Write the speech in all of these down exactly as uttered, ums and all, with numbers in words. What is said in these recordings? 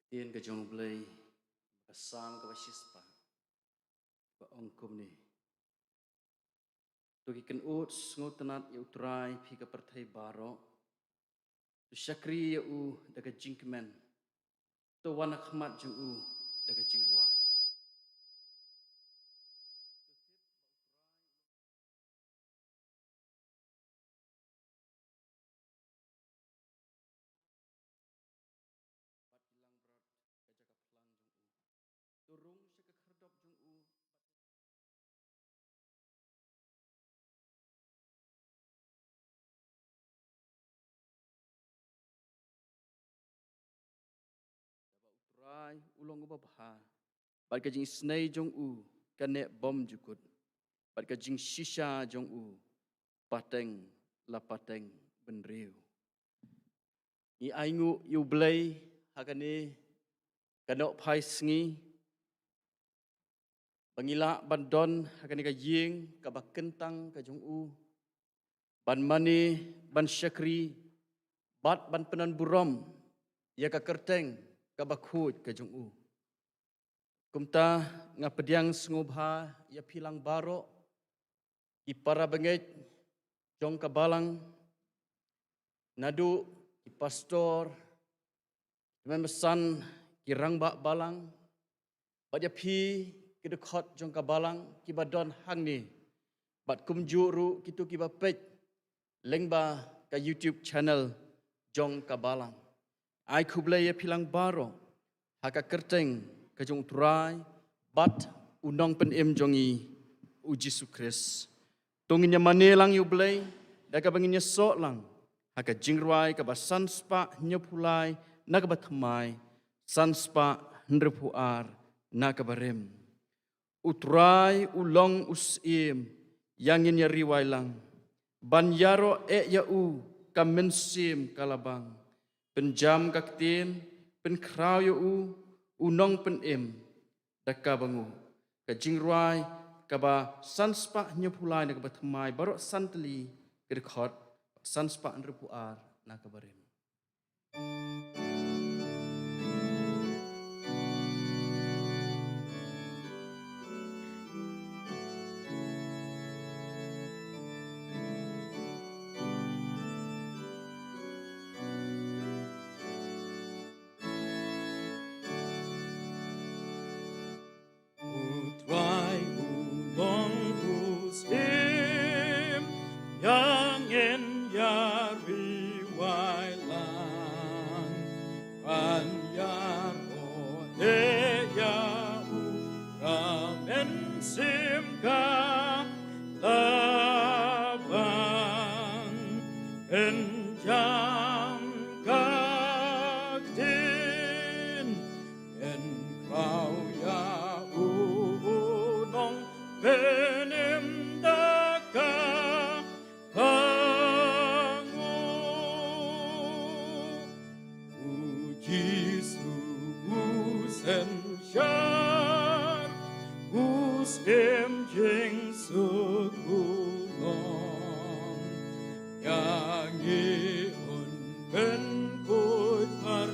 Ktien ka jong U Blei, ka Salm kaba shispah, ba ong kumne. To ki kynnoh sngewtynnad ïa U Trai phi ka pyrthei baroh. To shakri ïa u da ka jingkmen. To wan ha khmat jong u da ka jingrwai. Bad ki langbrot ka jaka phlang jong u. To rung sha ka khyrdop jong u. Kaba U Trai u long uba bha, bad ka jingisynei jong u ka neh bymjukut, bad ka jingshisha jong u pateng la pateng bynriew. Ngi ainguh ïa U Blei ha kane ka nohphai sngi, ba ngi lah ban don ha kane ka ïing kaba kyntang ka jong u, ban mane, ban shakri, bad ban pynban burom ïa ka kyrteng kaba khuid ka jong u. Kumta nga pdiang sngewbha ïa phi lang baroh, ki para bangeit jong ka balang, naduh ki pastor, ki mem-, ki rangbah balang, bad ïa phi ki dkhot jong ka balang kiba don hangne, bad kumjuh ruh kito kiba peit lyngba ka YouTube channel jong ka balang. Ai khublei ïa phi lang baroh ha ka kyrteng ka jong U Trai bad U Nongpynim jong ngi, U Jisu Khrist. To ngin ïa mane lang ïa U Blei da kaba ngin ïa soh lang ha ka jingrwai kaba san spah hynñiewphew lai na kaba thymmai, san spah hynriewphew ar na kaba rim. U Trai u long u Syiem, ïa ngin ïa riwai lang. Ban ïaroh eh ïa u, ka mynsiem ka la bang. Pynjam ka ktien, pynkhraw ïa u, U Nongpynim, da kaba nguh. Ka jingrwai kaba san spah hynñiewphew lai na kaba thymmai, baroh san tylli ki dkhot, san spah hynriewphew ar na kaba rim. U Trai u long u Syiem, ïa ngin ïa riwai lang. Ban ïaroh eh ïa u, ka mynsiem ka la bang. Pynjam ka ktien, pynkhraw ïa u, U Nongpynim, da kaba nguh. U Jisu u synshar, u Syiem jingsuk u long. Ïa ngi un pynkhuid mar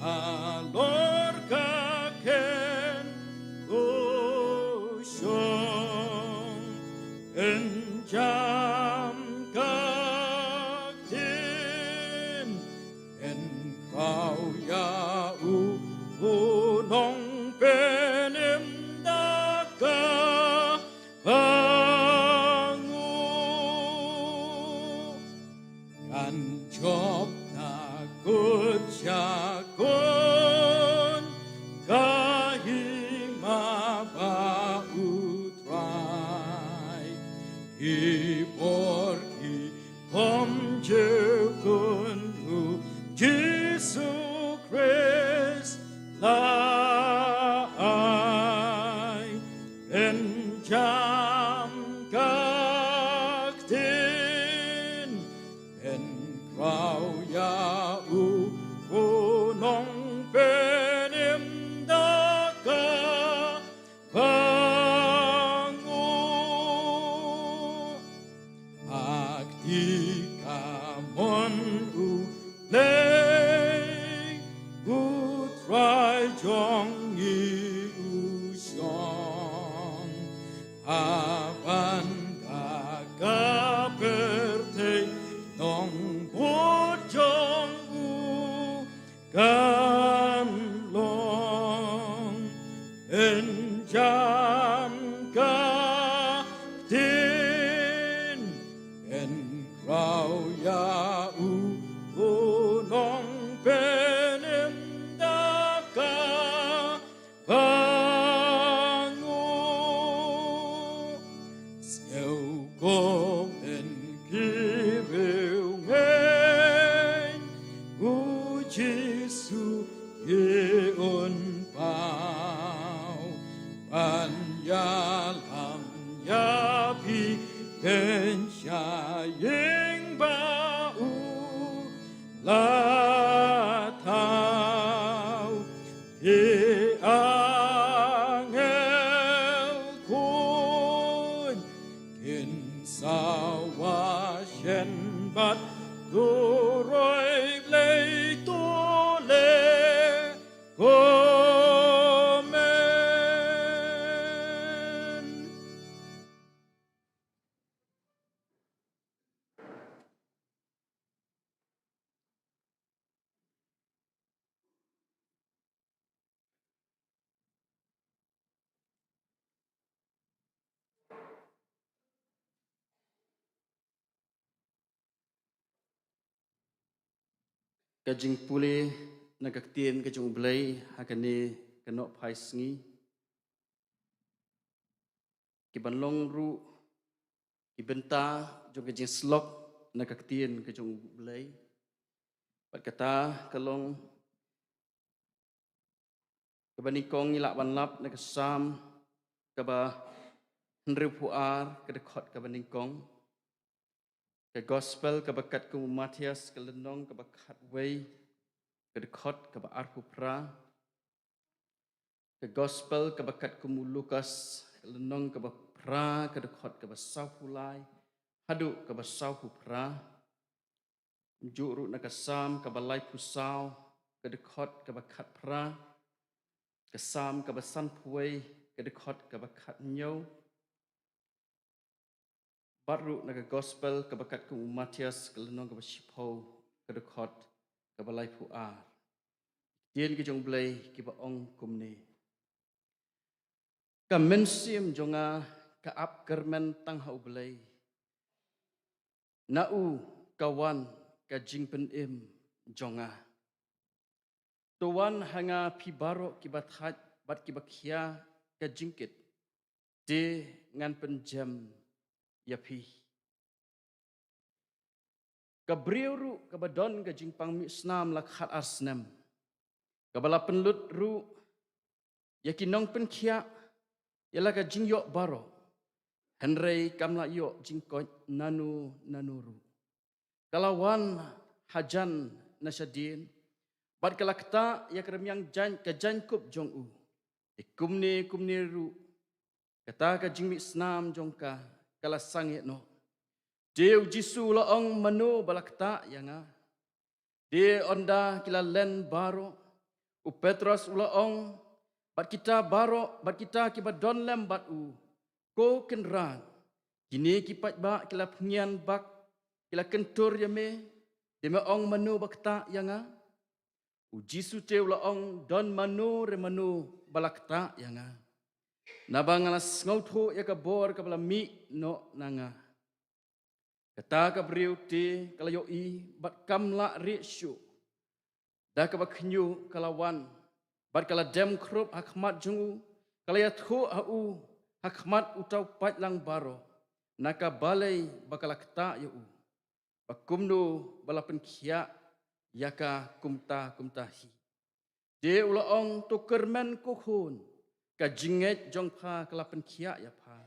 halor ka kynkoh shong. Pynjam ka ktien, pynkhraw ïa u, U Nongpynim, da kaba nguh. Kan jop na kut sha kun, ka hima ba U Trai. Ki bor ki bym ju kyntu, Jisu Khrist la ai. Pynjam ka ktien, pynkhraw ïa u, U Nongpynim, da kaba nguh. Ken sha ïing ba u la thaw, ki angel khun kin sawa shen bad turoi Blei to le ko men. Ka jingpule na ka ktien ka jong U Blei ha kane ka nohphai sngi, ki ban long ruh ki bynta jong ka jingslok na ka ktien ka jong U Blei. Bad kata ka long kaba nyngkong, ngi lah ban lap na ka Salm kaba hynriewphew ar, ka dkhot kaba nyngkong. Ka Gospel kaba katkum u Mathaios, ka lynnong kaba khatwei, ka dkhot kaba arphew phra. Ka Gospel kaba katkum u Lukas, ka lynnong kaba phra, ka dkhot kaba sawphew lai haduh kaba sawphew phra. Kumjuh ruh na ka Salm kaba laiphew saw, ka dkhot kaba khatphra, ka Salm kaba sanphew wei, ka dkhot kaba khathynñiew. Bad ruh na ka Gospel kaba katkum u Mathaios, ka lynnong kaba shiphew, ka dkhot kaba laiphew ar. Ktien ka jong U Blei kaba ong kumne: Ka mynsiem jong nga ka ap kyrmen tang ha U Blei, na u ka wan ka jingpynim jong nga. To wan ha nga phi baroh kiba thait bad kiba khia ka jingkit, te ngan pynjem ïa phi. Ka briew ruh kaba don ka jingpang mih snam la khatar snem, kaba la pynlut ruh ïa ki nongpynkhiah ïa la ka jingïoh baroh, hynrei kam lah ïoh jingkoit nano nano ruh. Ka la wan hajan na shadien, bad ka la ktah ïa ka rmiang jaiñ, ka jaiñkup jong u. Te kumne kumne ruh, kata ka jingmih snam jong ka ka la sangeh noh. Te U Jisu u la ong: Mano ba la ktah ïa nga? Te ynda ki la len baroh, u Petros u la ong bad kita baroh, bad kita kiba don lem bad u: Ko Kynrad, kine ki paidbah ki la pynïaid bak, ki la kyntur ïa me, te me ong mano ba ktah ïa nga? U Jisu te u la ong: Don mano re mano ba la ktah ïa nga, naba nga la sngewthuh ïa ka bor kaba la mih noh na nga. Kata ka briew te ka la ïohi bad kam lah rieh shuh. Da kaba khynñiuh ka la wan bad ka la dem khrup ha khmat jong u, ka la ïathuh ha u ha khmat uta u paidlang baroh na ka balei ba ka la ktah ïa u, ba kumno ba la pynkhiah ïa ka kumta kumta hi. Te u la ong: To kyrmen, ko khun, ka jingngeit jong pha ka la pynkhiah ïa pha.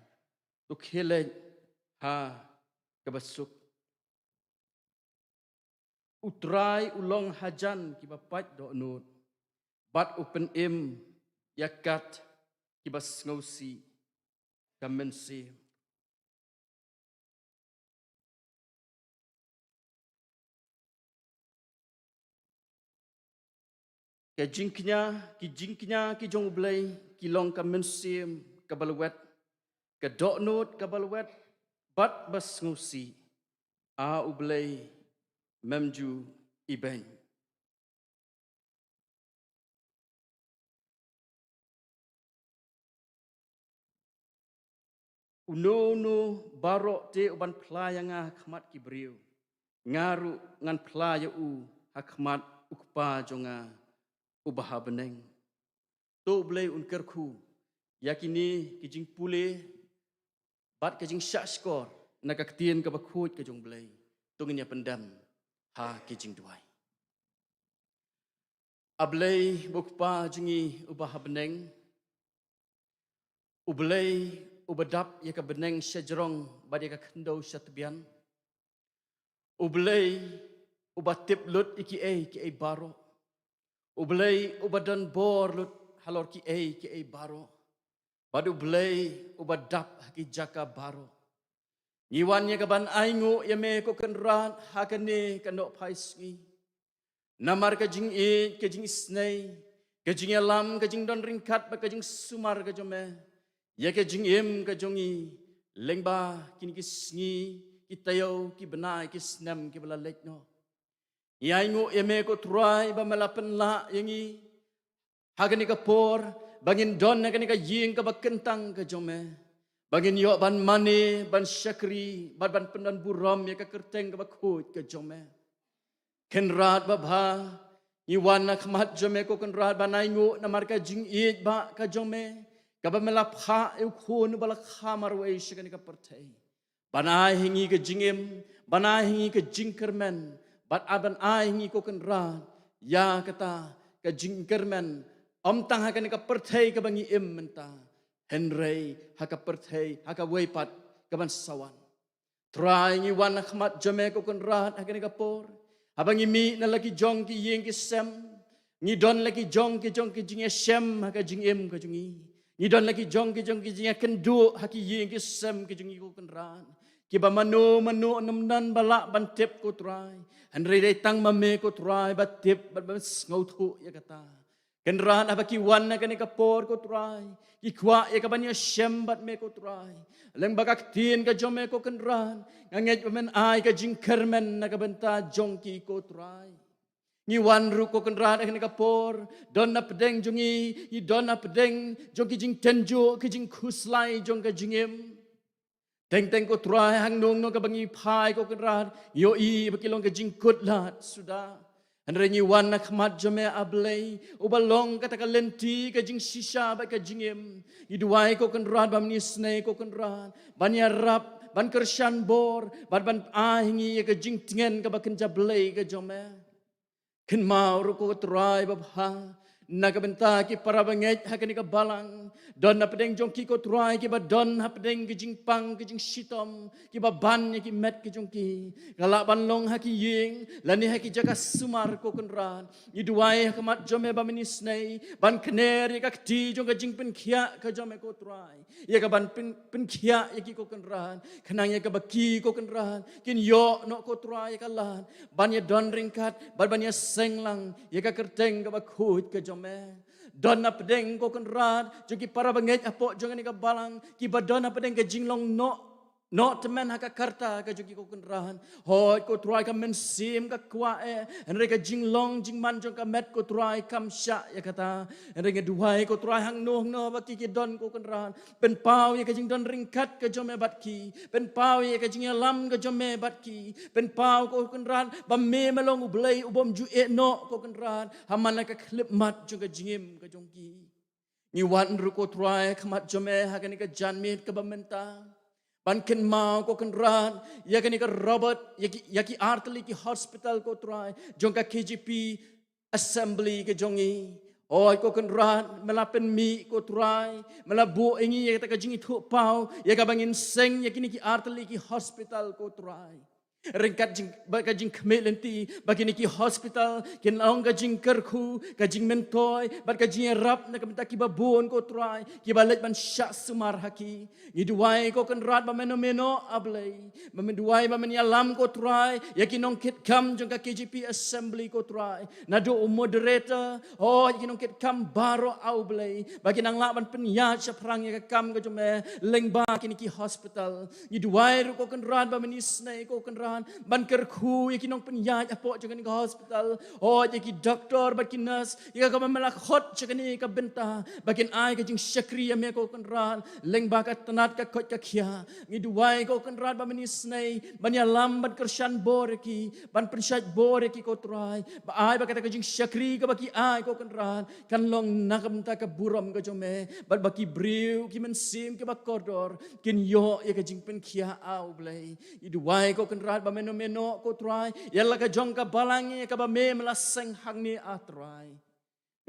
To khie leit ha kaba suk. U Trai u long hajan kiba pait dohnud, bad u pynim ïa kat kiba sngewsih ka mynsiem. Ka jingkñia, ki jingkñia ki jong U Blei ki long ka mynsiem kaba lwet, ka dohnud kaba lwet bad ba sngewsih. A U Blei, mem ju ibeiñ. Uno uno baroh te uban phla ïa nga ha khmat ki briew, nga ruh ngan phla ïa u ha khmat U Kpa jong nga uba ha bneng. To U Blei un kyrkhu ïa kine ki jingpule bad ka jingshahshkor na ka ktien kaba khuid ka jong U Blei. To ngin ïa pyndem ha ki jingduwai. A Blei, ba U Kpa jong ngi uba ha bneng, U Blei uba dap ïa ka bneng sha jrong bad ïa ka khyndew sha tbian. U Blei uba tip lut ïa kiei kiei baroh. U Blei uba don bor lut halor kiei kiei baroh. Bad U Blei uba dap ha ki jaka baroh. Ngi wan ïa ka ban ainguh ïa me ko Kynrad ha kane ka nohphai sngi. Namar ka jingïeit, ka jingisynei, ka jingïalam, ka jingdon ryngkat bad ka jingsumar ka jong me ïa ka jingim ka jong ngi lyngba kine ki sngi, ki taïew, ki bnai, ki snem kiba la leit noh. Ngi ainguh ïa me ko Trai ba me la pynlah ïa ngi ha kane ka por ba ngin don ha kane ka ïing kaba kyntang ka jong me, ba ngin ïoh ban mane, ban shakri bad ban pyndon burom ïa ka kyrteng kaba khuid ka jong me. Kynrad babha, ngi wan ha khmat jong me ko Kynrad ban ainguh namar ka jingïeit ba ka jong me, kaba me la phah ïa u Khun uba la kha marwei sha kane ka pyrthei, ban ai ha ngi ka jingim, ban ai ha ngi ka jingkyrmen, bad ban ai ha ngi ko Kynrad ïa kata ka jingkyrmen, ym tang ha kane ka pyrthei kaba ngi im mynta, hynrei ha ka pyrthei, ha kawei pat kaban sa wan. Trai, ngi wan ha khmat jong me ko Kynrad ha kane ka por, haba ngi mih na la ki jong ki ïing ki sem, ngi don la ki jong ki jong ki jingïashem ha ka jingim ka jong ngi. Ngi don la ki jong ki jong ki jingïakynduh ha ki ïing ki sem ki jong ngi ko Kynrad, kiba mano mano ym don ba lah ban tip ko Trai, hynrei dei tang ma me ko Trai ba tip bad ba sngewthuh ïa kata. Kynrad, haba ki wan ha kane ka por ko Trai, ki kwah ïa ka ban ïashem bad me ko Trai. Lyngba ka ktien ka jong me ko Kynrad, nga ngeit ba men ai ka jingkyrmen na ka bynta jong ki ko Trai. Ngi wan ruh ko Kynrad ha kane ka por, don na pdeng jong ngi, ngi don na pdeng jong ki jingtynjuh, ki jingkhuslai jong ka jingim. Teng teng ko Trai, hangno hangno kaba ngi phai ko Kynrad, ngi ïohi ba ki long ka jingkut lad suda. Hynrei ngi wan ha khmat jong me A Blei uba long kata ka lynti ka jingshisha bad ka jingim. Ngi duwai ko Kynrad ba men isynei ko Kynrad ban ïarap, ban kyrshan bor bad ban ai ha ngi ïa ka jingtngen kaba kynja Blei ka jong me. Kynmaw ruh ko Trai babha na ka bynta ki para bangeit ha kane ka balang. Don na pdeng jong ki ko Trai kiba don ha pdeng ki jingpang ki jingshitom, kiba ban ïa ki met ki jong ki, ka lah ban long ha ki ïing lane ha ki jaka sumar ko Kynrad. Ngi duwai ha khmat jong me ba men isynei ban kner ïa ka kti jong ka jingpynkhiah ka jong me ko Trai, ïa ka ban pyn, pynkhiah ïa ki ko Kynrad, khnang ïa kaba ki ko Kynrad kin ïoh noh ko Trai ïa ka lad ban ïadon ryngkat bad ban ïaseng lang ïa ka kyrteng kaba khuid ka jong me. Don na pdeng ko Kynrad jong ki para bangeit hapoh jong kane ka balang kiba don na pdeng ka jinglong noh, noh tymmen ha ka karta ka jong ki ko Kynrad. Hooid ko Trai, ka mynsiem ka kwah eh, hynrei ka jinglong jingman jong ka met ko Trai kam shah ïa kata. Hynrei nga duwai ko Trai, hangno hangno ba ki ki don ko Kynrad, pynpaw ïa ka jingdon ryngkat ka jong me bad ki, pynpaw ïa ka jingïalam ka jong me bad ki, pynpaw ko Kynrad ba me me long U Blei u bym ju ïeh noh ko Kynrad ha man la ka khyllipmat jong ka jingim ka jong ki. Ngi wan ruh ko Trai ha khmat jong me ha kane ka janmiet kaba mynta ban kynmaw ko Kynrad ïa kane ka Robert, ïa ki, ïa ki artylli ki hospital ko Trai jong ka K J P Assembly ka jong ngi. Hooid ko Kynrad, me la pynmih ko Trai, me la buh ïa ngi ïa kata ka jingithuhpaw ïa kaba ngin seng ïa kine ki artylli ki hospital ko Trai. Ryngkat jing, bad ka jingkhmih lynti ba kine ki hospital kin long ka jingkyrkhu, ka jingmyntoi bad ka jingïarap na ka bynta kiba bun ko Trai, kiba leit ban shah sumar ha ki. Ngi duwai ko Kynrad ba men ong, men ong A Blei, ba men duwai ba men ïalam ko Trai ïa ki nongkitkam jong ka K J P Assembly ko Trai, naduh u moderator, hooid ïa ki nongkitkam baroh A Blei, ba kin nang lah ban pynïaid shaphrang ïa ka kam ka jong me lyngba kine ki hospital. Ngi duwai ruh ko Kynrad ba men isynei ko Kynrad ban kyrkhu ïa ki nongpynïaid hapoh jong kane ka hospital, hooid ïa ki doktor bad ki nurse, ïa kaba me la khot sha kane ka bynta ba kin ai ka jingshakri ïa me ko Kynrad lyngba ka tnat ka koit ka khiah. Ngi duwai ko Kynrad ba men isynei ban ïalam, ban kyrshan bor ïa ki, ban pynshait bor ïa ki ko Trai, ba ai ba kata ka jingshakri kaba ki ai ko Kynrad kan long na ka bynta ka burom ka jong me, bad ba ki briew, ki mynsiem kiba kordor kin ïoh ïa ka jingpynkhiah A Blei. Ngi duwai ko Kynrad ba men ong, men ong ko Trai ïa la ka jong ka balang ïa kaba me me la seng hangne A Trai.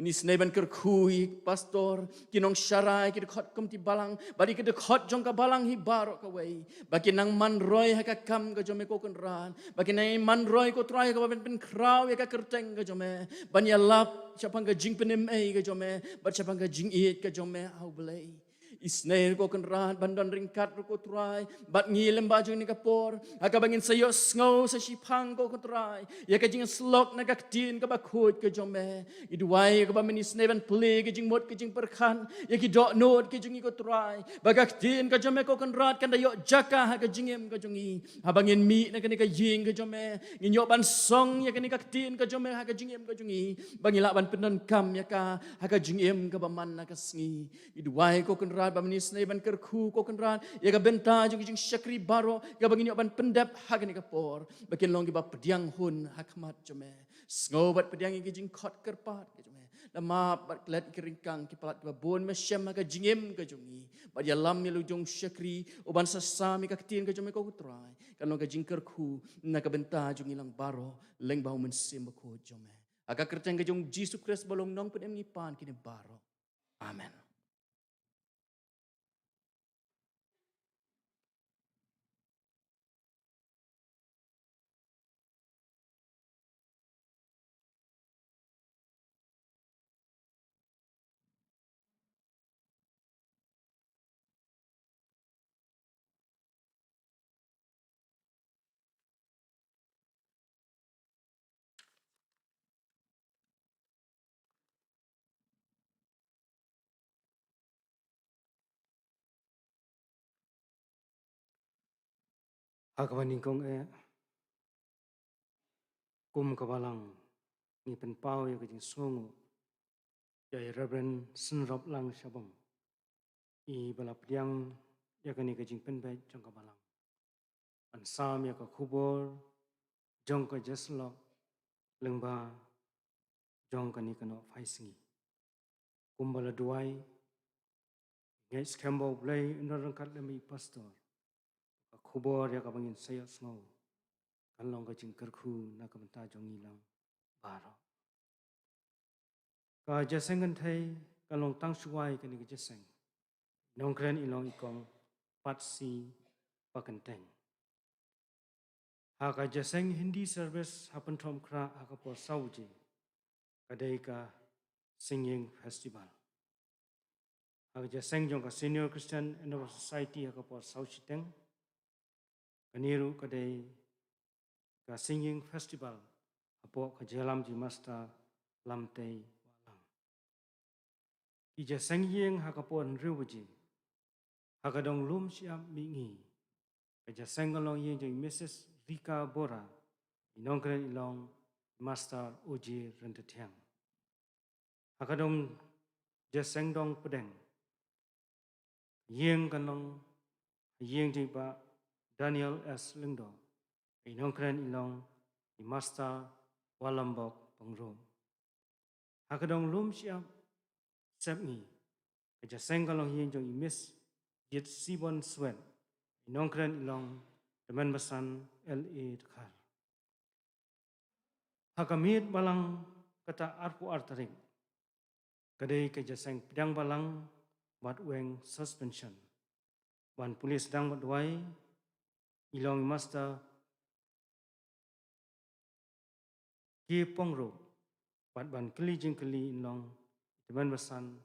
Ngi snei ban kyrkhu ïa ki pastor, ki nongsharai, ki dkhot komiti balang, bad ïa ki dkhot jong ka balang hi baroh kawei. Ba kin nang man roi ha ka kam ka jong me ko Kynrad. Ba kin nang man roi ko Trai ha kaba pynkhraw ïa ka kyrteng ka jong me. Ban ïalap shaphang ka jingpynim ei ka jong me, bad shaphang ka jingïeit ka jong me ha U Blei. Isnei ko Kynrad ban don ryngkat ruh ko Trai bad ngi lyngba jong kane ka por, ha kaba ngin sa ïohsngew sa shiphang ko Trai ïa ka jingïasyllok na ka ktien kaba khuid ka jong me. Ngi duwai ïa kaba men isnei ban plie ka jingmut ka jingpyrkhat ïa ki dohnud ka jong ngi ko Trai, ba ka ktien ka jong me ko Kynrad kan da ïoh jaka ha ka jingim ka jong ngi. Haba ngin mih na kane ka ïing ka jong me, ngin ïoh ban song ïa kane ka ktien ka jong me ha ka jingim ka jong ngi, ba ngin lah ban pyndonkam ïa ka ha ka jingim kaba man la ka sngi. Ngi duwai ko Kynrad ba men isnei ban kyrkhu ko Kynrad ïa ka bynta jong ki jingshakri baroh, ïa kaba ngin ïoh ban pyndep ha kane ka por, ba kin long kiba pdiang hun ha khmat jong me. Sngew bad pdiang ïa ki jingkhot kyrpad ka jong me. Da map bad klet ïa ki ryngkang ki palat kiba bun me shem ha ka jingim ka jong ngi. Bad ïalam ïa la u jong u shakri uban sa sam ïa ka ktien ka jong me ko Trai, kan long ka jingkyrkhu na ka bynta jong ngi lang baroh, lyngba U Mynsiem Bakhuid jong me. Ha ka kyrteng ka jong U Jisu Khrist ba long Nongpynim ngi pan kine baroh. Amen. Ha kaba nyngkong eh, kum ka balang, ngi pynpaw ïa ka jingsngewnguh ïa i Reverend Synroplang Shabong, i ba la pdiang ïa kane ka jingpynbeit jong ka balang, ban sam ïa ka khubor jong ka jingïasyllok lyngba jong kane ka Nohphaisngi. Kumba la duwai, ngeit skhem ba U Blei un don ryngkat lem bad i pastor. Ka khubor ïa kaba ngin sa ïohsngew kan long ka jingkyrkhu na ka bynta jong ngi lang baroh. Ka jingïaseng kynthei kan long tang shuwa ïa kane ka jingïaseng. Nongkren i long i Kong Patsy Pakyntein. Ha ka jingïaseng Hindi service ha Pynthorumkhrah ha ka por saw baje, ka dei ka Singing Festival. Ha ka jingïaseng jong ka Senior Christian Endeavour Society ha ka por saw shiteng, kane ruh ka dei ka Singing Festival hapoh ka jingïalam jong i Master Lamtei Wahlang. Ki jingïaseng ïing ha ka por hynriew baje ha ka dong lum shyiap mihngi. Ka jingïaseng kan long ïing jong i Missus Rika Bora, i nongkren i long Master Oji Ryntathiang. Ha ka dong jingïaseng dong pdeng, ïing kan long ïing jong i Bah Daniel S Lyngdoh, i nongkren i long i Master Walambok Pyngrope. Ha ka dong lum shyiap sepngi, ka jingïaseng kan long ïing jong i Miss Jitsibon Swet, i nongkren i long Tymmen Basan L A Dkhar. Ha ka miet balang kata arphew ar tarik, ka dei ka jingïaseng pdiang balang bad weng suspension. Ban pule sdang bad duwai i long i Master K Pyngrope, bad ban kylli jingkylli i long i Tymmen Basan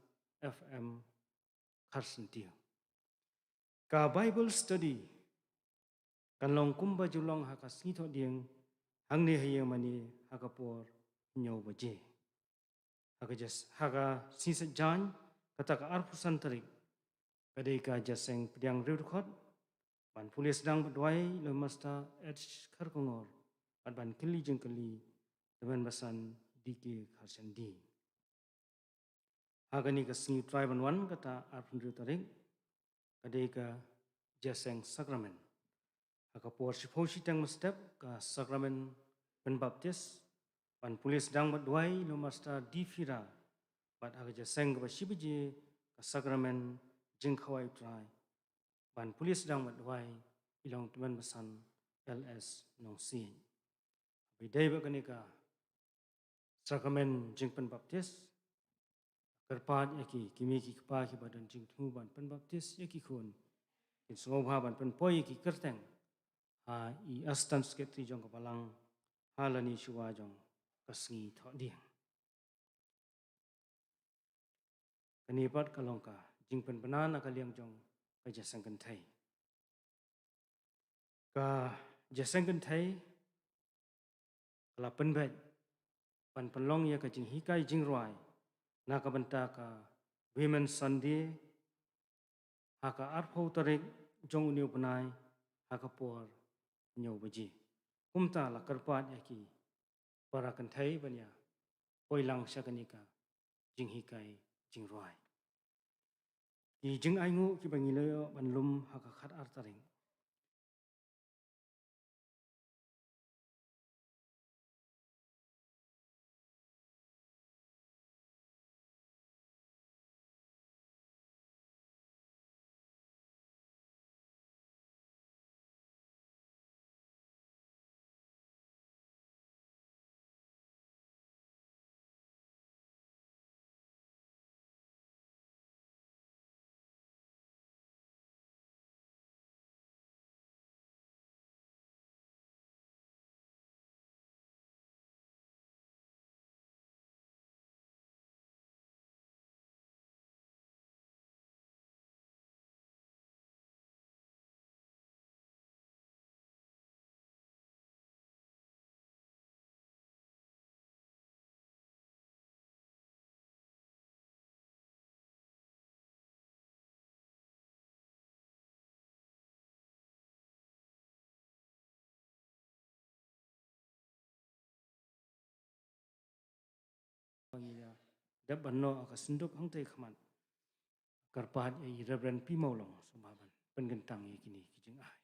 F M Kharsyntiew. Ka Bible study kan long kumba ju long ha ka sngi Thohdieng, hangne ha ïing mane ha ka por hynñiew baje. Ha ka jingïas-, ha ka sngi Saitjaiñ kata ka arphew san tarik, ka dei ka jingïaseng pdiang riew dkhot. Ban pule sdang bad duwai i long i Master H Kharkongor, bad ban kylli jingkylli i Tymmen Basan D K Kharshaindi. Ha kane ka sngi U Trai ban wan kata arphew hynriew tarik, ka dei ka jingïaseng sakramen. Ha ka por shiphew shiteng mynstep, ka sakramen pynbaptis. Ban pule sdang bad duwai i long i Master D Phira. Bad ha ka jingïaseng kaba shi baje, ka sakramen jingkhawai U Trai. Ban pule sdang bad duwai i long i Tymmen Basan L S Nongsiej. Haba ïadei bad kane ka sakramen jingpynbaptis, kyrpad ïa ki, ki mei ki kpa kiba don jingthmu ban pynbaptis ïa ki khun, kin sngewbha ban pynpoi ïa ki kyrteng ha i Assistant Secretary jong ka Balang ha lane shuwa jong ka sngi thohdieng. Kane pat ka long ka jingpynbna na ka liang jong ka Jingïaseng Kynthei. Ka Jingïaseng Kynthei ka la pynbeit ban pynlong ïa ka jinghikai jingrwai na ka bynta ka Women's Sunday ha ka arphew tarik jong une u bnai ha ka por hynñiew baje. Kumta la kyrpad ïa ki para kynthei ban ïa poi lang sha kane ka jinghikai jingrwai. Ki jingainguh kiba ngi la ïoh ban lum ha ka khatar tarik. Ngi la dep ban noh ha ka synduk hangtei khmat. Kyrpad ïa i Reverend P Mawlong sngewbha ban pynkyntang ïa kine ki jingai.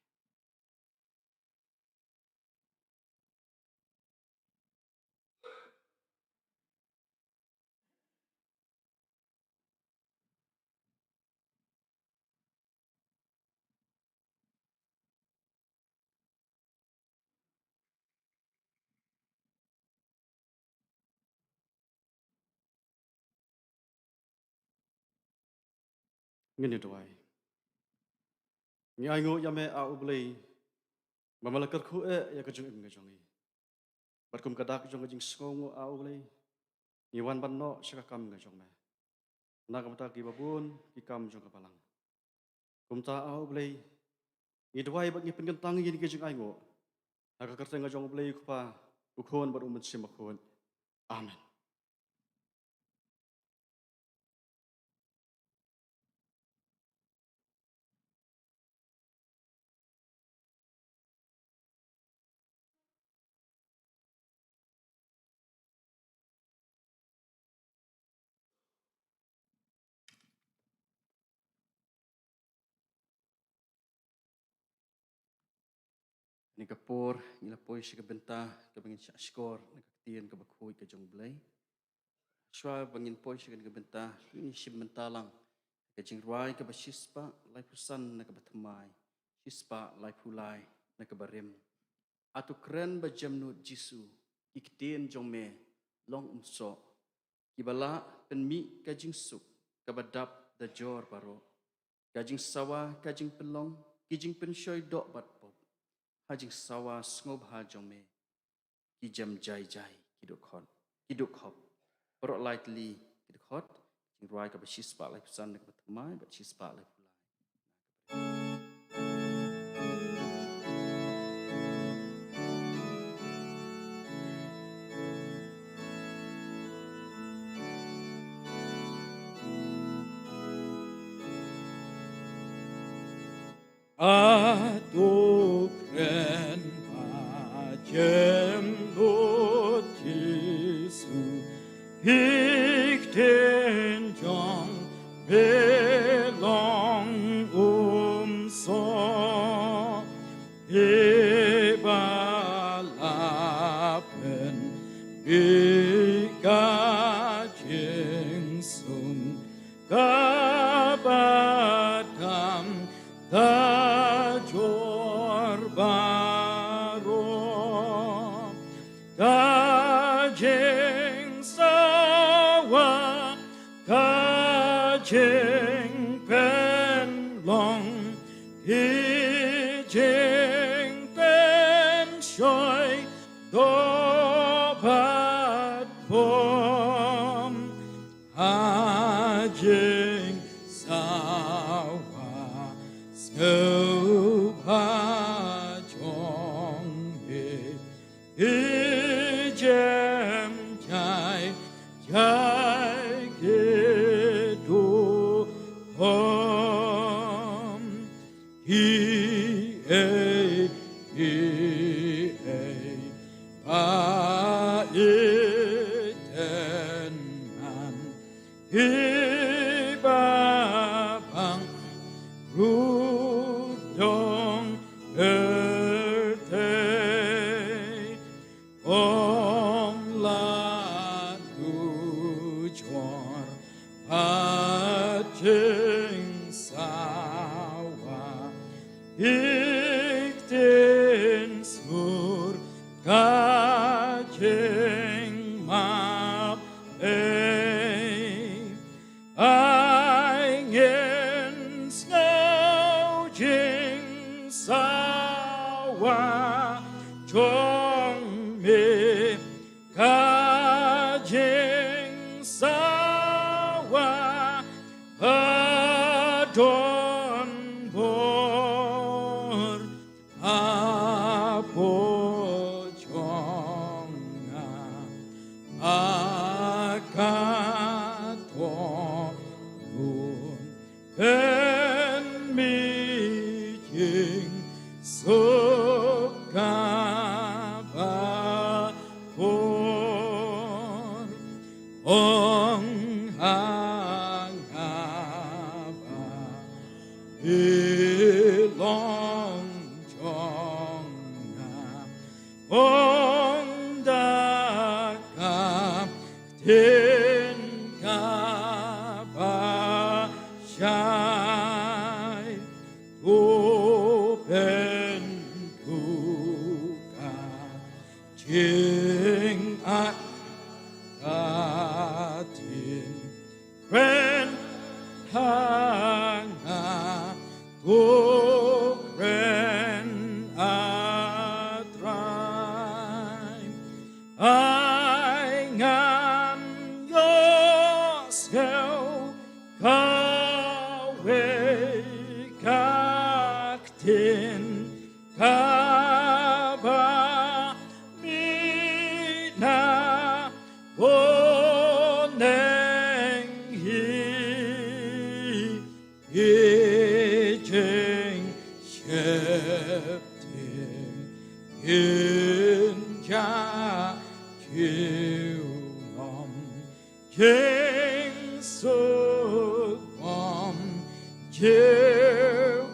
Ngin ïa duwai. Ngi ainguh ïa me, A U Blei, ba me la kyrkhu eh ïa ka jingim ka jong ngi. Bad kum ka dak jong ka jingsngewnguh, A U Blei, ngi wan ban noh sha ka kam ka jong me na ka bynta kiba bun ki kam jong ka Balang. Kumta, A U Blei, ngi duwai bad ngi pynkyntang ïa kine ki jingainguh ha ka kyrteng ka jong U Blei U Kpa, U Khun bad U Mynsiem Bakhuid. Amen. Kane ka por ngi la poi sha ka bynta kaba ngin shah shkor na ka ktien kaba khuid ka jong U Blei. Shuwa ba ngin poi sha kane ka bynta, ngin shim bynta lang ka jingrwai kaba shispah laiphew san na kaba thymmai, shispah laiphew lai na kaba rim. Hato kren ba jemnud Jisu, ki ktien jong me long umsoh, kiba lah pynmih ka jingsuk kaba dap da jor baroh, ka jingsawa, ka jingpynlong, ki jingpynshoi doh bad pop. Ha jingsawa sngewbha jong me, ki jem jai jai ki dkhot, ki dkhot. Baroh lai tylli ki dkhot, jingrwai kaba shispah laiphew san na kaba thymmai bad shispah laiphew lai. Hato kren ba jemnud Jisu, ki ktien jong me long umsoh, kiba lah pynmih ka jingsuk kaba dap da jor baroh, ka jingsawa, ka Jingpynshoi doh bad bom ha jingsawa sngewbha jong me. Ijemjai jai ki duhom, kiei kiei ba ïeit ngan, kiba bang ruh dong pyrthei. Ym lah nujor bad jingsawa, ïeit ktien smur ka jingmap lei. Ai ngin sngew jingsawa jong me, ka jingsawa ba don bor hapoh jong nga, ma ka thonglun pynmih jingsuk kaba kor. Ong ha nga ba i long jong nga, ong da ka ktien kaba shai, to pynduh ka jingaiñ ka ktien. Kren ha nga, to kren, A Trai. Ai ngan ïohsngew kawei ka ktien kaba mih na bneng hi, i jingsheptieng ngin ïa junom. Jingsuk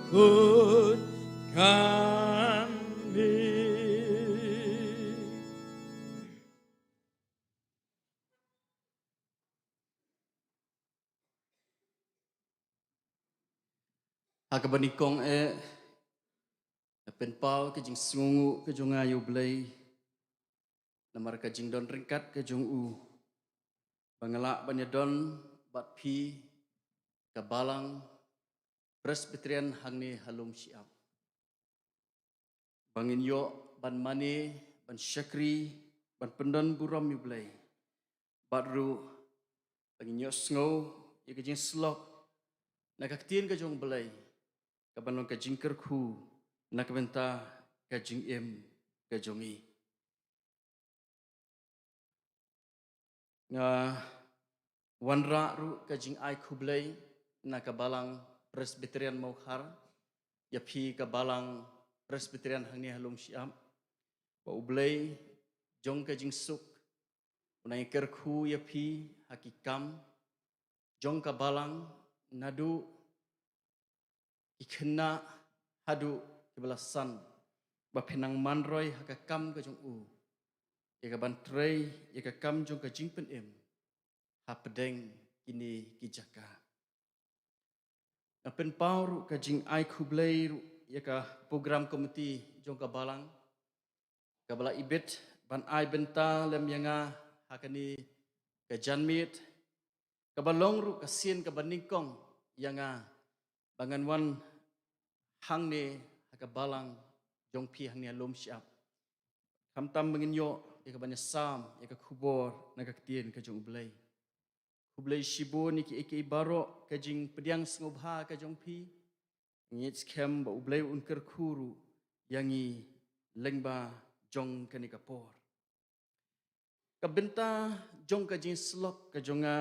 bymjukut kan mih. Ha kaba nyngkong eh, nga pynpaw ka jingsngewnguh ka jong nga ïa U Blei namar ka jingdon ryngkat ka jong u, ba nga lah ban ïadon bad phi ka Balang Presbyterian hangne ha Lum Shyiap, ba ngin ïoh ban mane, ban shakri, ban pyndon burom ïa U Blei. Bad ruh ba ngin ïohsngew ïa ka jingsyllok na ka ktien ka jong U Blei, kaban long ka jingkyrkhu na ka bynta ka jingim ka jong ngi. Nga wanrah ruh ka jingai khublei na ka Balang Presbyterian Mawkhar, ïa phi ka Balang Presbyterian hangne ha Lum Shyiap, ba U Blei jong ka jingsuk un nang ïakyrkhu ïa phi ha ki kam jong ka Balang, naduh ki khynnah haduh kiba la san, ba phin nang man roi ha ka kam ka jong u, ïa kaban trei ïa ka kam jong ka jingpynim hapdeng kine ki jaka. Nga pynpaw ruh ka jingai khublei ruh ïa ka program committee jong ka Balang, kaba la ibit ban ai bynta lem ïa nga ha kane ka janmiet, kaba long ruh ka sien kaba nyngkong ïa nga ba ngan wan hangne ha ka balang jong phi hangne ha Lum Shyiap. Khamtam ba ngin ïoh ïa ka ban ïasam ïa ka khubor na ka ktien ka jong U Blei. Khublei shibun ïa kiei kiei baroh ka jingpdiang sngewbha ka jong phi. Ngi ngeit skhem ba U Blei un kyrkhu ruh ïa ngi lyngba jong kane ka por. Ka bynta jong ka jingsyllok ka jong nga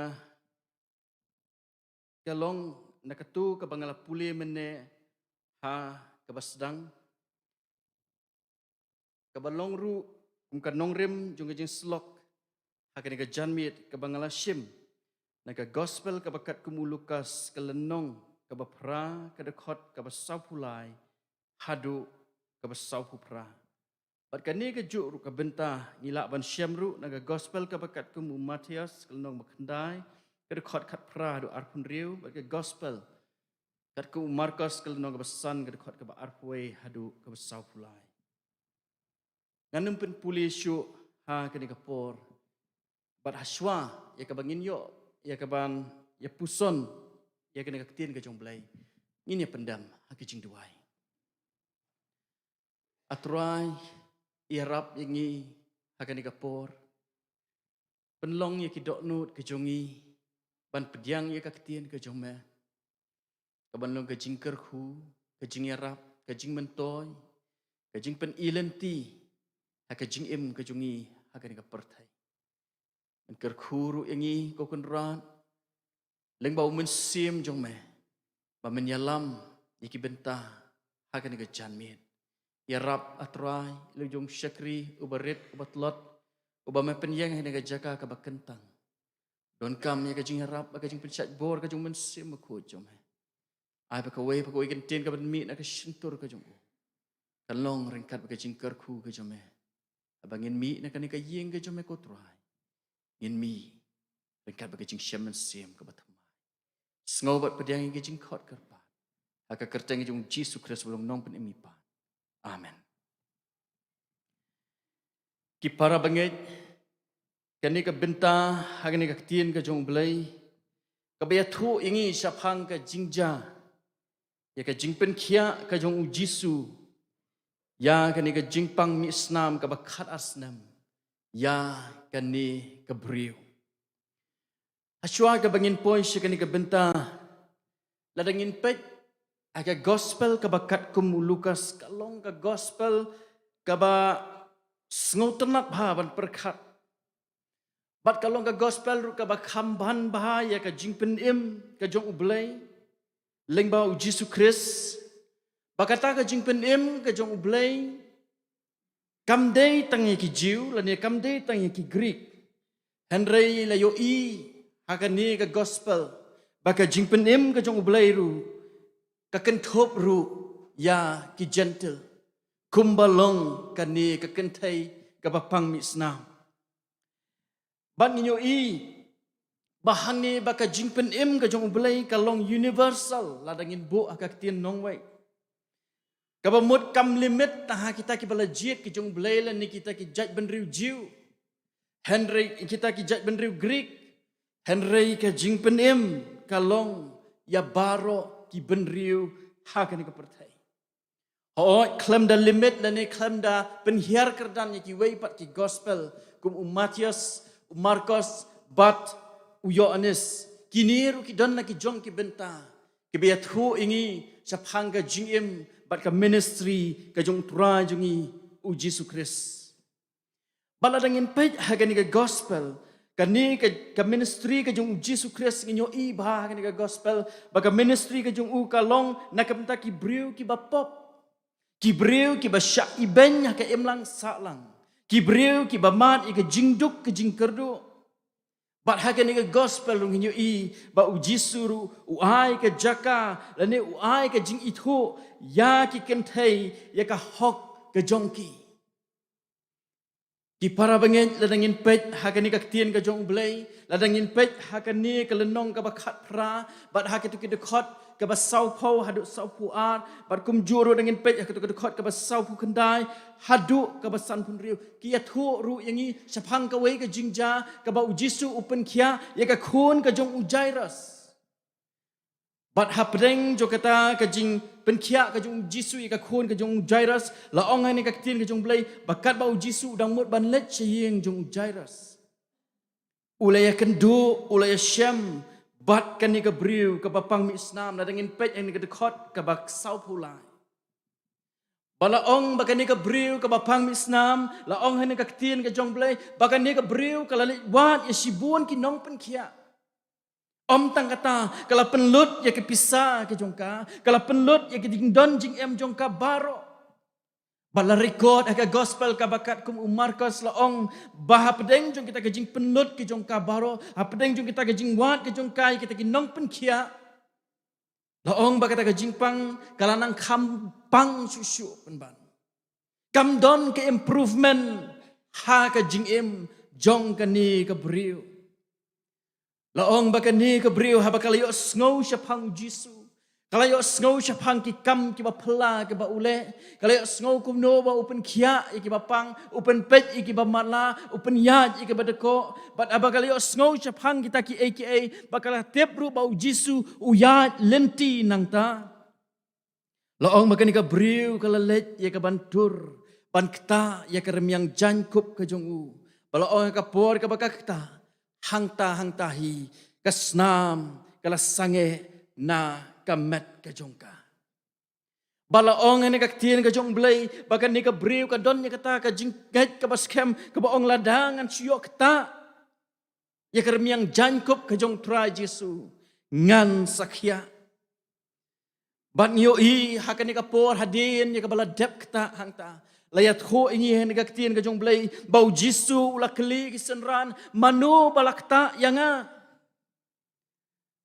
ka long na katu kaba nga la pule mynne ha kaba sdang, kaba long ruh kum ka nongrim jong ka jingsyllok ha kane ka janmiet, kaba nga la shim na ka gospel kaba katkum u Lukas, ka lynnong kaba phra, ka dkhot kaba sawphew lai haduh kaba sawphew phra. Bad kane kajuh ruh ka bynta ngi lah ban shem ruh na ka gospel kaba katkum u Mathaios, ka lynnong ba khyndai, ka dkhot khatphra haduh arphew hynriew, bad ka gospel katkum u Markos, ka lynnong kaba san, ka dkhot kaba arphew wei haduh kaba sawphew lai. Ngan ym pynpule shuh ha kane ka por, bad hashwa ïa kaba ngin ïoh ïa kaban ïa puson ïa kane ka ktien ka jong U Blei, ngin ïa pyndem ha ka jingduwai. A Trai, ïarap ïa ngi ha kane ka por. Pynlong ïa ki dohnud ka jong ngi ban pdiang ïa ka ktien ka jong me, kaban long ka jingkyrkhu, ka jingïarap, ka jingmyntoi, ka jingpyni lynti ha ka jingim ka jong ngi ha kane ka pyrthei. Men kyrkhu ruh ïa ngi, ko Kynrad, lyngba u Mynsiem jong me, ba men ïalam ïa ki bynta ha kane ka janmiet. Ïarap, A Trai, ïa la jong u shakri uba rit, uba tlot, uba me pynïeng ha kane ka jaka kaba kyntang. Donkam ïa ka jingïarap bad ka jingpynshait bor ka jong u Mynsiem Bakhuid jong me. Ai ba kawei pa kawei ka ktien kaban mih na ka shyntur ka jong u, kan long ryngkat bad ka jingkyrkhu ka jong me. Haba ngin mih na kane ka ïing ka jong me, ko Trai, ngin mih ryngkat bad ka jingshem mynsiem kaba thymmai. Sngew bad pdiang ïa ka jingkhot kyrpad ha ka kyrteng jong U Jisu Khrist, U Nongpynim ngi pan. Amen. Ki para bangeit, kane ka bynta ha kane ka ktien ka jong U Blei, kaba ïathuh ïa ngi shaphang ka jingjia ïa ka jingpynkhiah ka jong U Jisu ïa kane ka jingpang mih snam kaba khat ar snem ïa kane ka briew. Hashwa kaba ngin poi sha kane ka bynta, lada ngin peit ha ka gospel kaba katkum u Lukas, ka long ka gospel kaba sngewtynnat bha ban pyrkhat. Bad ka long ka gospel ruh kaba kham ban bha ïa ka jingpynim ka jong U Blei lyngba U Jisu Khrist. Ba kata ka jingpynim ka jong U Blei kam dei tang ïa ki Jiw lane kam dei tang ïa ki Grik. Hynrei la ïohi ha kane ka gospel ba ka jingpynim ka jong U Blei ruh ka kynthup ruh ïa ki Jentil, kumba long kane ka kynthei kaba pang mih snam. Bad ngin ïohi ba hangne ba ka jingpynim ka jong U Blei ka long universal, lada ngin buh ha ka ktien nongwei. Kaba mut kam limit tang ha kita kiba la jied ki jong U Blei lane kita ki jaitbynriew Jiw, hynrei kita ki jaitbynriew Grik, hynrei ka jingpynim ka long ïa baroh ki bynriew ha kane ka pyrthei. Hooid, khlem da limit lane khlem da pynhiar kyrdan ïa kiwei pat ki gospel kum u Mathaios, u Markos bad u Ïoannis. Kine ruh ki don la ki jong ki bynta kiba ïathuh ïa ngi shaphang ka jingim bad ka ministry ka jong U Trai jong ngi U Jisu Khrist. Bad lada ngin peit ha kane ka gospel, kane ka, ka ministry ka jong U Jisu Khrist, ngin ïohi bha ha kane ka gospel ba ka ministry ka jong u ka long na ka bynta ki briew kiba pop, ki briew kiba shah ibeiñ ha ka imlang sahlang, ki briew kiba mad ïa ka jingduk ka jingkyrduh. Bad ha kane ka gospel ruh ngin ïohi ba U Jisu ruh u ai ka jaka lane u ai ka jingithuh ïa ki kynthei ïa ka hok ka jong ki. Ki para bangeit, lada ngin peit ha kane ka ktien ka jong U Blei, lada ngin peit ha kane ka lynnong kaba khatphra bad ha kitu ki dkhot kaba sawphew haduh sawphew ar, bad kumjuh ruh lada ngin peit ha kitu ki dkhot kaba sawphew khyndai haduh kaba sanphew hynriew, ki ïathuh ruh ïa ngi shaphang kawei ka jingjia kaba U Jisu u pynkhiah ïa ka khun ka jong u Jairus. Bad hapdeng jong kata ka jingpynkhiah ka jong u Jisu ïa ka khun ka jong u Jairus, la ong ha kane ka ktien ka jong u Blei, ba katba u Jisu u dang mut ban leit sha ïing jong u Jairus, u la ïakynduh, u la ïashem bad kane ka briew kaba pang mih snam. Lada ngin peit ha kane ka dkhot kaba sawphew lai, ba la ong ba kane ka briew kaba pang mih snam, la ong ha kane ka ktien ka jong u Blei, ba kane ka briew ka la leit wad ïa shibun ki nongpynkhiah. Ym tang kata, ka la pynlut ïa ki pisa ki jong ka, ka la pynlut ïa ki jingdon jingem jong ka baroh. Ba la record ha ka gospel kaba katkum u Markos, la ong ba hapdeng jong kita ka jingpynlut ki jong ka baroh, hapdeng jong kita ka jingwad ki jong ka ïa kita ki nongpynkhiah, la ong ba kata ka jingpang ka la nang kham pang shuh shuh pynban. Kam don ka improvement ha ka jingim jong kane ka briew. La ong ba kane ka briew haba ka la ïohsngew shaphang u Jisu, ka la ïohsngew shaphang ki kam kiba phylla kiba u leh, ka la ïohsngew kumno ba u pynkhiah ïa kiba pang, u pynpeit ïa kiba matlah, u pynïaid ïa kiba dkoh. Bad haba ka la ïohsngew shaphang kita kiei kiei, ba ka la tip ruh ba u Jisu u ïaid lynti nangta. La ong ba kane ka briew ka la leit ïa ka ban tur, ban ktah ïa ka rmiang jaiñkup ka jong u. Ba la ong ha ka por kaba ka ktah, hangta hangta hi ka snam ka la sangeh na ka met ka jong ka. Ba la ong ha kane ka ktien ka jong u Blei ba kane ka briew ka don ïa kata ka jingngeit kaba skhem, kaba ong, lada ngan shu ïoh ktah ïa ka rmiang jaiñkup ka jong u Trai Jisu, ngan sa khiah. Bad ngi ïohi ha kane ka por hadien ïa kaba la dep ktah hangta, la ïathuh ïa ngi ha kane ka ktien ka jong u Blei ba u Jisu u la kylli ki synran, mano ba la ktah ïa nga?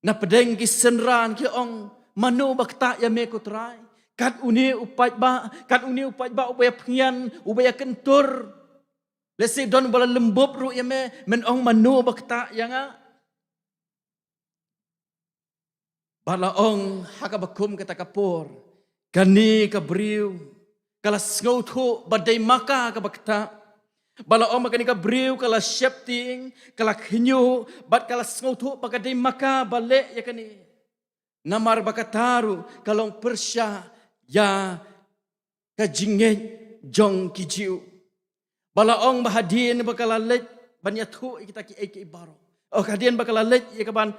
Na pdeng ki synran ki ong, mano ba ktah ïa me ko Trai? Kat une u paidbah, kat une u paidbah uba ïa pynïan, uba ïa kyntur. Lehse don uba la lymbup ruh ïa me, men ong mano ba ktah ïa nga? Ba la ong ha kaba kum kata ka por, kane ka briew ka la sngewthuh ba dei ma ka kaba ktah. Ba la ong ba kane ka briew ka la sheptieng, ka la khñiuh, bad ka la sngewthuh ba ka dei ma ka ba leh ïa kane. Namar ba kata ruh ka long pyrshah ïa ka jingngeit jong ki Jiw. Ba la ong ba hadien ba ka la leit ban ïathuh ïa kita kiei kiei baroh, oh, hadien ba ka la leit ïa ka ban,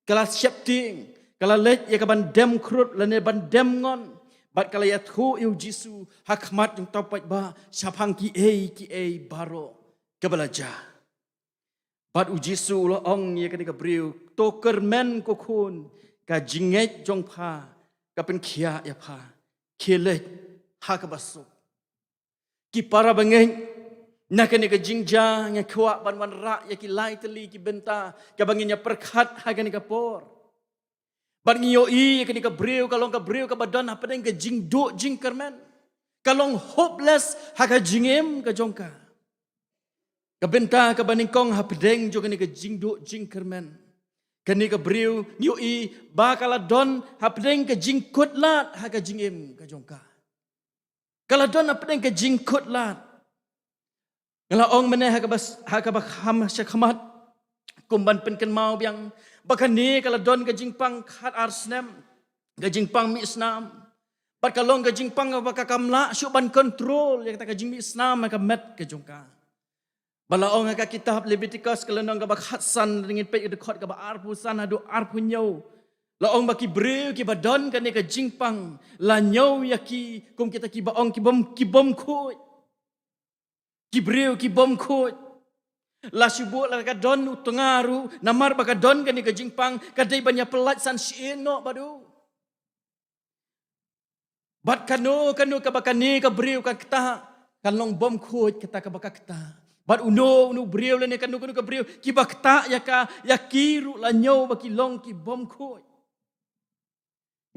ka la sheptieng, ka la leit ïa ka ban dem khrud lane ban dem ngon, bad ka la ïathuh ïa u Jisu ha khmat jong uta u paidbah shaphang kiei kiei baroh kaba la jia. Bad u Jisu u la ong ïa kane ka briew, to kyrmen ko khun, ka jingngeit jong pha ka pynkhiah ïa pha. Khie leit ha kaba suk. Ki para bangeit, na kane ka jingjia nga kwah ban wanrah ïa ki lai tylli ki bynta kaba ngin ïa pyrkhat ha kane ka por. Bad ngi ïohi ïa kane ka briew ka long ka briew kaba don hapdeng ka jingduh jingkyrmen. Ka long hopeless ha ka jingim ka jong ka. Ka bynta kaba nyngkong hapdeng jong kane ka jingduh jingkyrmen, kane ka briew ngi ïohi ba ka la don hapdeng ka jingkhuslai ha ka jingim ka jong ka. Ka la don hapdeng ka jingkhuslai. Nga la ong mynne ha kaba, ha kaba kham sha khmat, kum ban pynkynmaw biang ba kane ka la don ka jingpang khat ar snem, ka jingpang mih snam. Bad ka long ka jingpang ba ka kam lah shuh ban control ïa kata ka jingmih snam ha ka met ka jong ka. Ba la ong ha ka kitab Leviticus ka lynnong kaba khatsan, ngin peit ka dkhot kaba arphew san haduh arphew hynñiew. La ong ba ki briew kiba don kane ka jingpang, la ñiew ïa ki kum kita kiba ong ki bym, ki bym khuid. Ki briew ki bym khuid. La shu bud la ka don u tnga ruh, namar ba ka don kane ka jingpang, ka dei ban ïa pyllait san shen noh bad u. Bad kano kano kaba kane ka briew ka ktah, kan long bym khuid kata kaba ka ktah. Bad uno uno u briew lane kano kano ka briew kiba ktah ïa ka, ïa ki ruh la ñiew ba ki long ki bym khuid.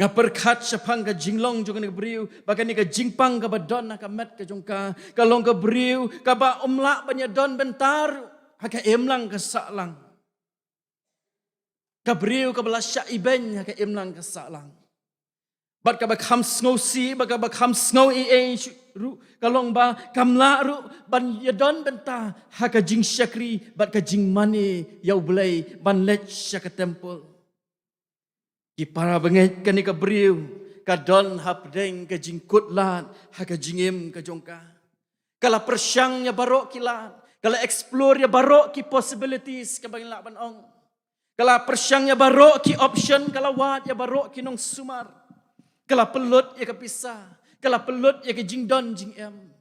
Nga pyrkhat shaphang ka jinglong jong kane ka briew, ba kane ka jingpang kaba don ha ka met ka jong ka, ka long ka briew kaba ym lah ban ïa don bynta ruh ha ka imlang ka sahlang. Ka briew kaba la shah ibeiñ ha ka imlang ka sahlang. Bad kaba kham sngewsih, bad kaba kham sngew ei ei shuh ruh, ka long ba kam lah ruh ban ïa don bynta ha ka jingshakri bad ka jingmane ïa U Blei, ban leit sha ka temple. Ki para bangeit, kane ka briew ka don hapdeng ka jingkutlad ha ka jingim ka jong ka. Ka la pyrshang ïa baroh ki lad, ka la explore ïa baroh ki possibilities kaba ngi lah ban ong. Ka la pyrshang ïa baroh ki option, ka la wad ïa baroh ki nongsumar. Ka la pynlut ïa ka pisa, ka la pynlut ïa ka jingdon jingem.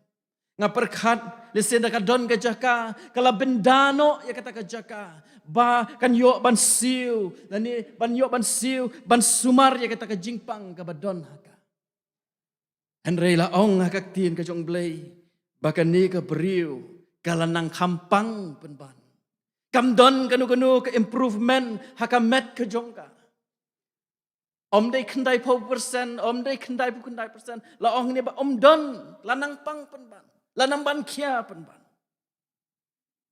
Nga pyrkhat, lehse da ka don ka jaka, ka la bynda noh ïa kata ka jaka ba kan ïoh ban siew, lane ban ïoh ban siew, ban sumar ïa kata ka jingpang kaba don ha ka. Hynrei la ong ha ka ktien ka jong U Blei ba kane ka briew ka la nang kham pang pynban. Kam don kano kano ka improvement ha ka met ka jong ka. Ym dei khyndai phew percent, ym dei khyndai phew khyndai percent. La ong ne ba ym don, la nang pang pynban, la nang ban khia pynban.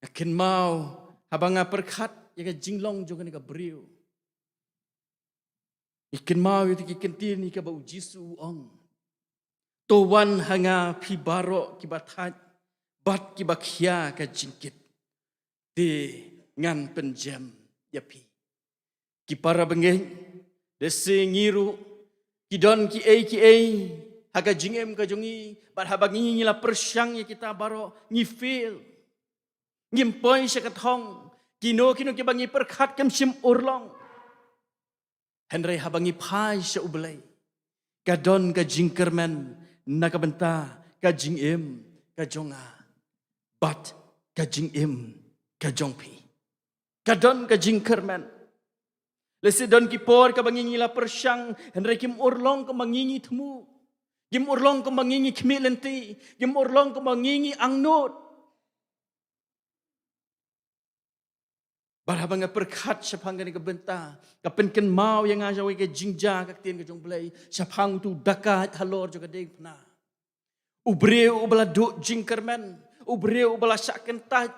Nga kynmaw haba nga pyrkhat ïa ka jinglong jong kane ka briew, nga kynmaw ïa kito ki kyntien ïa kaba U Jisu u ong: To wan ha nga phi baroh kiba thait bad kiba khia ka jingkit, te ngan pynjem ïa phi. Ki para bangeit, lehse ngi ruh ki don kiei kiei ha ka jingim ka jong ngi, bad haba ngi, ngi la pyrshang ïa kita baroh, ngi fail. Ngim poi sha ka thong. Kino kino kiba ngi pyrkhat kim shym urlong. Hynrei haba ngi phai sha U Blei, ka don ka jingkyrmen na ka bynta ka jingim ka jong nga bad ka jingim ka jong phi. Ka don ka jingkyrmen. Lehse don ki por kaba ngi, ngi la pyrshang, hynrei kim urlong kumba ngi, ngi thmu. Kim urlong kumba ngi, ngi khmih lynti. Kim urlong kumba ngi, ngi angnud. Bad haba nga pyrkhat shaphang kane ka bynta, ka pynkynmaw ïa nga sha kawei ka jingjia ka ktien ka jong U Blei shaphang uto u dakaid halor jong ka diengphna. U briew uba la duh jingkyrmen, u briew uba la shah kyntait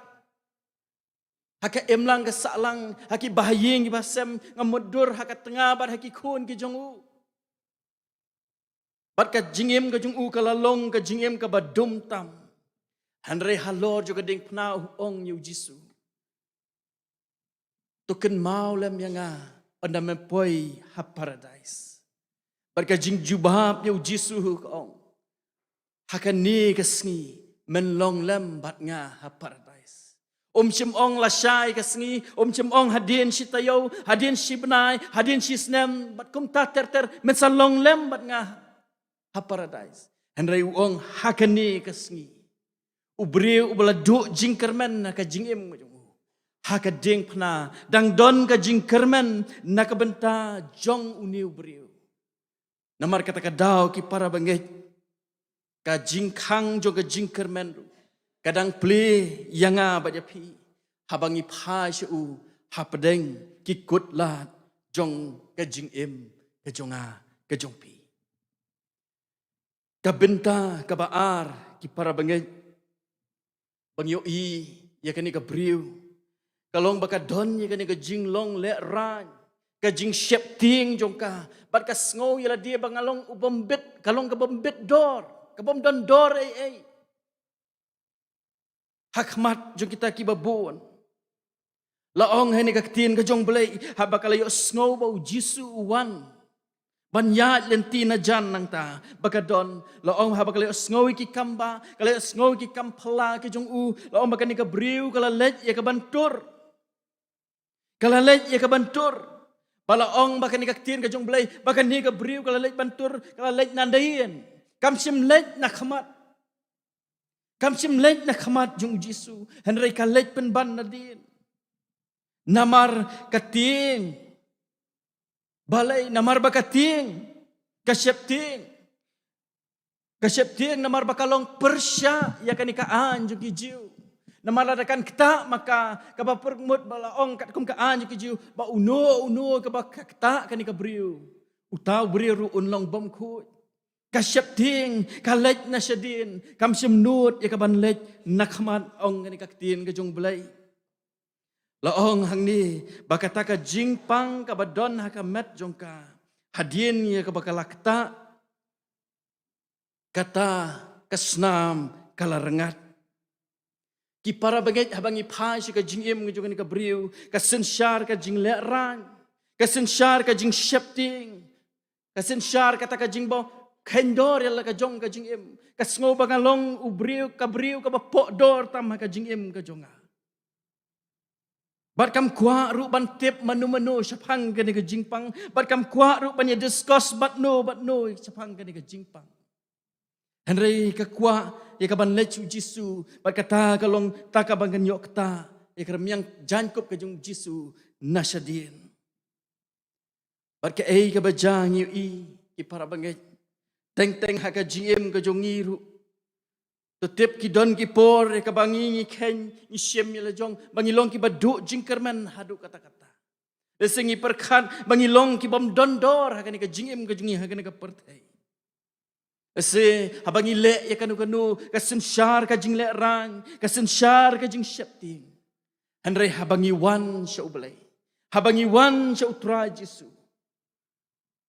ha ka imlang ka sahlang, ha ki bahaïing ki bahasem, nga mutdur ha ka tnga bad ha ki khun ki jong u. Bad ka jingim ka jong u ka la long ka jingim kaba dum tam. Hynrei halor jong ka diengphna u ong ïa U Jisu: To kynmaw lem ïa nga ynda men poi ha paradais. Bad ka jingjubab ïa U Jisu ka ong: Ha kane ka sngi men long lem bad nga ha paradais. Um shym ong lashai ka sngi, um shym ong hadien shi taïew, hadien shi bnai, hadien shi snem, bad kumta ter ter, men sa long lem bad nga ha paradais. Hynrei u ong ha kane ka sngi. U briew uba la duh jingkyrmen na ka jingim ka jong u, ha ka diengphna dang don ka jingkyrmen na ka bynta jong une u briew. Namar kata ka daw ki para bangeit, ka jingkhang jong ka jingkyrmen ruh ka dang plie ïa nga bad ïa phi haba ngi phai sha u hapdeng ki kutlad jong ka jingim ka jong nga ka jong phi. Ka bynta kaba ar, ki para bangeit, ba ngi ïohi ïa kane ka briew, ka long ba ka don ïa kane ka jinglong lehraiñ, ka jingsheptieng jong ka, bad ka sngew ïa lade ba nga long u bym bit, ka long ka bym bit dor, ka bym don dor ei ei ha khmat jong kita kiba bun. La ong ha kane ka ktien ka jong U Blei, haba ka la ïohsngew ba U Jisu u wan ban ïaid lynti na jan nangta, ba ka don, la ong, haba ka la ïohsngew ïa ki kam bah, ka la ïohsngew ïa ki kam phylla ki jong u, la ong ba kane ka briew ka la leit ïa ka ban tur. Ka la leit ïa ka ban tur. Ba la ong ba kane ka ktien ka jong U Blei, ba kane ka briew ka la leit ban tur, ka la leit nadien. Kam shym leit na khmat. Kam shym leit na khmat jong U Jisu, hynrei ka leit pynban nadien. Namar ka tieng. Balei? Namar ba ka tieng, ka sheptieng. Ka sheptieng namar ba ka long pyrshah ïa kane ka aiñ jong ki Jiw. Namar lada kan ktah ma ka, kaba pyrmut ba la ong katkum ka aiñ jong ki Jiw, ba uno uno kaba ka ktah kane ka briew, uta u briew ruh un long bymkhuid. Ka sheptieng, ka leit na shadien, kam shym nud ïa ka ban leit na khmat, ong kane ka ktien ka jong U Blei. La ong hangne ba kata ka jingpang kaba don ha ka met jong ka, hadien ïa kaba ka la ktah, kata ka snam ka la rngat. Ki para bangeit, haba ngi phai sha ka jingim jong kane ka briew, ka synshar ka jinglehraiñ, Ka synshar ka jingsheptieng. Ka synshar kata ka jingba kheiñ dor ïa la ka jong ka jingim. Ka sngew ba nga long u briew, ka briew kaba poh dor tam ha ka jingim ka jong nga. Bad kam kwah ruh ban tip mano mano shaphang kane ka jingpang. Bad kam kwah ruh ban ïa discuss bad no bad no shaphang kane ka jingpang. Hynrei ka kwah ïa ka ban leit sha u Jisu, bad kata ka long ta ka ban kan ïoh kata ïa ka rmiang jaiñkup ka jong u Jisu na shadien. Bad kaei kaba jia ngi ïohi ki para bangeit. Teng teng ha ka jingim ka jong ngi ruh. To tip ki don ki por ïa kaba ngi ngi kheiñ ngi shim ïa la jong ba ngi long kiba duh jingkyrmen haduh katta katta. Lehse ngi pyrkhat ba ngi long kibym don dor ha kane ka jingim ka jong ngi ha kane ka pyrthei. Lehse haba ngi leh ïa kano kano ka synshar ka jinglehrain, ka synshar ka jingsheptieng. Hynrei haba ngi wan sha u Blei, haba ngi wan sha u Trai Jisu,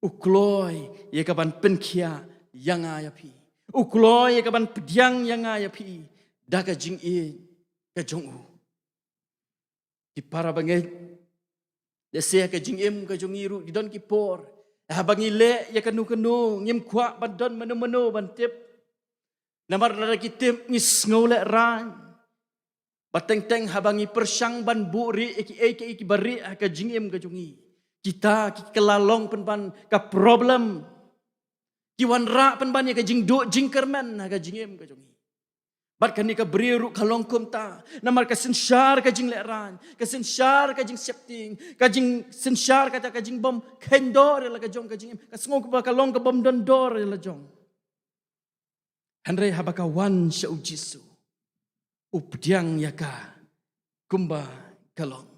u kloi ïa ka ban pynkhiah ïa nga ïa phi, u kloi ïa ka ban pdiang ïa nga ïa phi da ka jingïeit ka jong u. Ki para bangeit, lehse ha ka jingim ka jong ngi ruh ki don ki por haba ngi leh ïa kano kano ngim kwah ban don mano mano ban tip. Namar lada ki tip ngi sngew lehrain. Bad teng teng haba ngi pyrshang ban buhrieh ïa kiei kiei kiba rieh ha ka jingim ka jong ngi, kita ki kylla long pynban ka problem. Ki wanrah pynban ïa ka jingduh jingkyrmen ha ka jingim ka jong ngi. Bad kane ka briew ruh ka long kumta. Namar ka synshar ka jinglehrain, ka synshar ka jingsheptieng, ka jingsynshar kata ka jingbym kheiñ dor ïa la ka jong ka jingim, ka sngew ba ka long kabym don dor ïa la jong. Hynrei haba ka wan sha u Jisu, u pdiang ïa ka kumba ka long.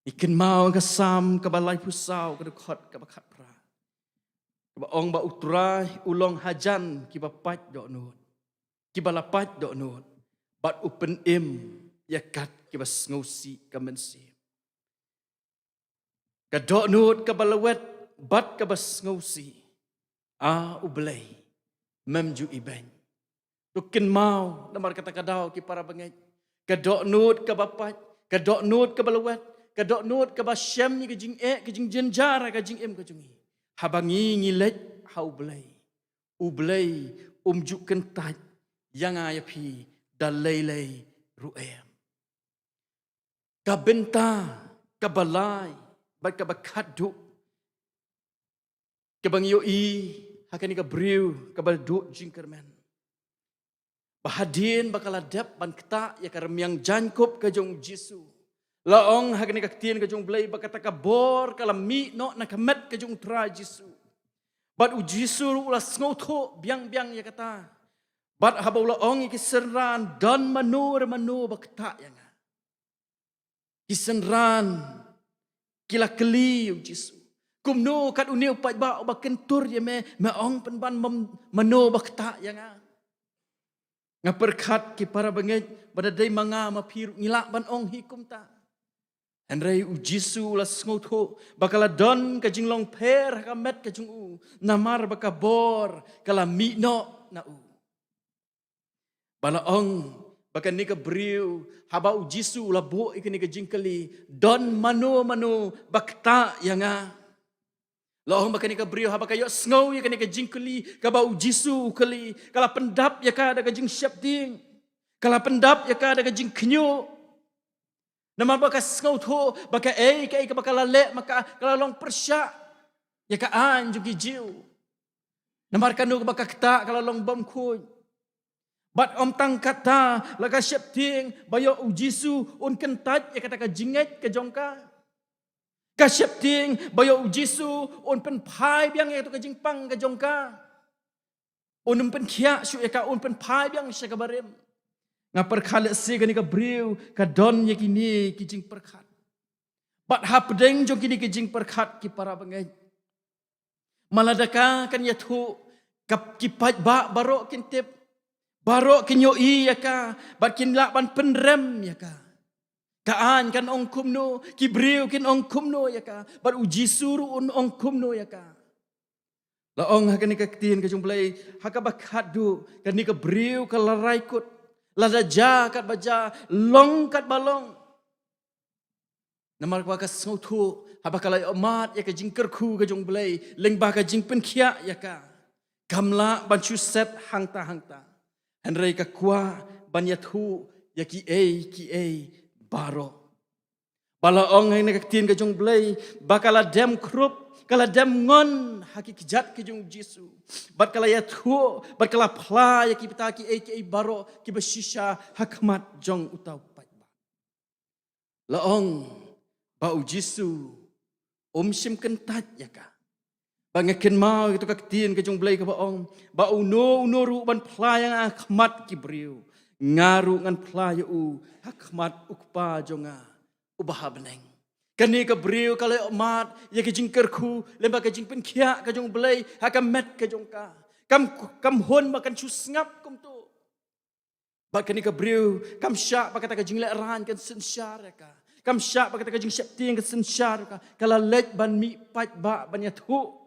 Ngi kynmaw ka Salm kaba laiphew saw ka dkhot kaba khatphra, kaba ong ba u Trai u long hajan kiba pait dohnud, kiba la pait dohnud, bad u pynim ïa kat kiba sngewsih ka mynsiem. Ka dohnud kaba lawet bad kaba sngewsih, a U Blei, mem ju ibeiñ. To kynmaw namar kata ka daw ki para bangeit. Ka dohnud kaba pait, ka dohnud kaba lawet, ka dohnud kaba shem ïa ka jingeh ka jingjynjar ha ka jingim ka jong ngi. Haba ngi ngi leit ha U Blei, U Blei um ju kyntait ïa nga ïa phi da lei lei ruh em. Ka bynta kaba lai bad kaba khatduh kaba ngi ïohi ha kane ka briew kaba duh jingkyrmen, ba hadien ba ka la dep ban ktah ïa ka rmiang jaiñkup ka jong u Jisu, la ong ha kane ka ktien ka jong u Blei ba kata ka bor ka la mih noh na ka met ka jong u Trai Jisu. Bad u Jisu ruh u la sngewthuh biang biang ïa kata. Bad haba u la ong ïa ki synran, don mano re mano ba ktah ïa nga. Ki synran ki la kylli ïa u Jisu, kumno kat une u paidbah uba kyntur ïa me, me ong pynban mem-, mano ba ktah ïa nga. Nga pyrkhat ki para bangeit, ba da dei ma nga ma phi ruh ngi lah ban ong hi kumta. Hynrei u Jisu u la sngewthuh ba ka la don ka jinglong pher ha ka met ka jong u, namar ba ka bor ka la mih noh na u. Ba la ong ba kane ka briew, haba u Jisu u la buh ïa kane ka jingkylli, don mano mano ba ktah ïa nga. La ong ba kane ka briew haba ka ïohsngew ïa kane ka jingkylli kaba u Jisu u kylli, ka la pyndap ïa ka da ka jingsheptieng, ka la pyndap ïa ka da ka jingkhynñiuh. Namar ba ka sngewthuh ba kaei kaei kaba ka la leh ma ka, ka la long pyrshah ïa ka aiñ jong ki Jiw. Namar kano kaba ka ktah ka la long bymkhuid. Bad ym tang kata, la ka sheptieng ba ïoh u Jisu un kyntait ïa kata ka jingngeit ka jong ka. Ka sheptieng ba ïoh u Jisu un pynphai biang ïa kata ka jingpang ka jong ka. Un ym pynkhiah shuh ïa ka, un pynphai biang sha ka barim. Nga pyrkhat lehse kane ka briew ka don ïa kine ki jingpyrkhat. Bad hapdeng jong kine ki jingpyrkhat ki para bangeit, ma lada ka kan ïathuh, ka, ki paidbah baroh kin tip, baroh kin ïohi ïa ka, bad kin lah ban pynrem ïa ka. Ka aiñ kan ong kumno, ki briew kin ong kumno ïa ka, bad u Jisu ruh un ong kumno ïa ka. La ong ha kane ka ktien ka jong u Blei, ha kaba khatduh, kane ka briew ka la rai kut, lada jia katba jia, long katba long. Namar ba ka sngewthuh, haba ka la ïohmad ïa ka jingkyrkhu ka jong U Blei lyngba ka jingpynkhiah ïa ka, kam lah ban shu set hangta hangta. Hynrei ka kwah ban ïathuh ïa kiei kiei baroh. Ba la ong ha kane ka ktien ka jong U Blei ba ka la dem khrup, ka la dem ngon ha ki kjat ki jong U Jisu. Bad ka la ïathuh, bad ka la phla ïa ki bynta kiei kiei baroh kiba shisha ha khmat jong uta u paidbah. La ong ba U Jisu um shym kyntait ïa ka. Ba nga kynmaw ïa kato ka ktien ka jong U Blei kaba ong ba uno uno ruh ban phla ïa nga ha khmat ki briew, nga ruh ngan phla ïa u ha khmat U Kpa jong nga uba ha bneng. Kane ka briew ka la ïohmad ïa ka jingkyrkhu lyngba ka jingpynkhiah ka jong U Blei ha ka met ka jong ka. Kam, kam hun ba kan shu sngap kumto. Bad kane ka briew kam shah ba kata ka jinglehrain kan synshar ïa ka. Kam shah ba kata ka jingsheptieng kan synshar ïa ka. Ka la leit ban mih paidbah ban ïathuh.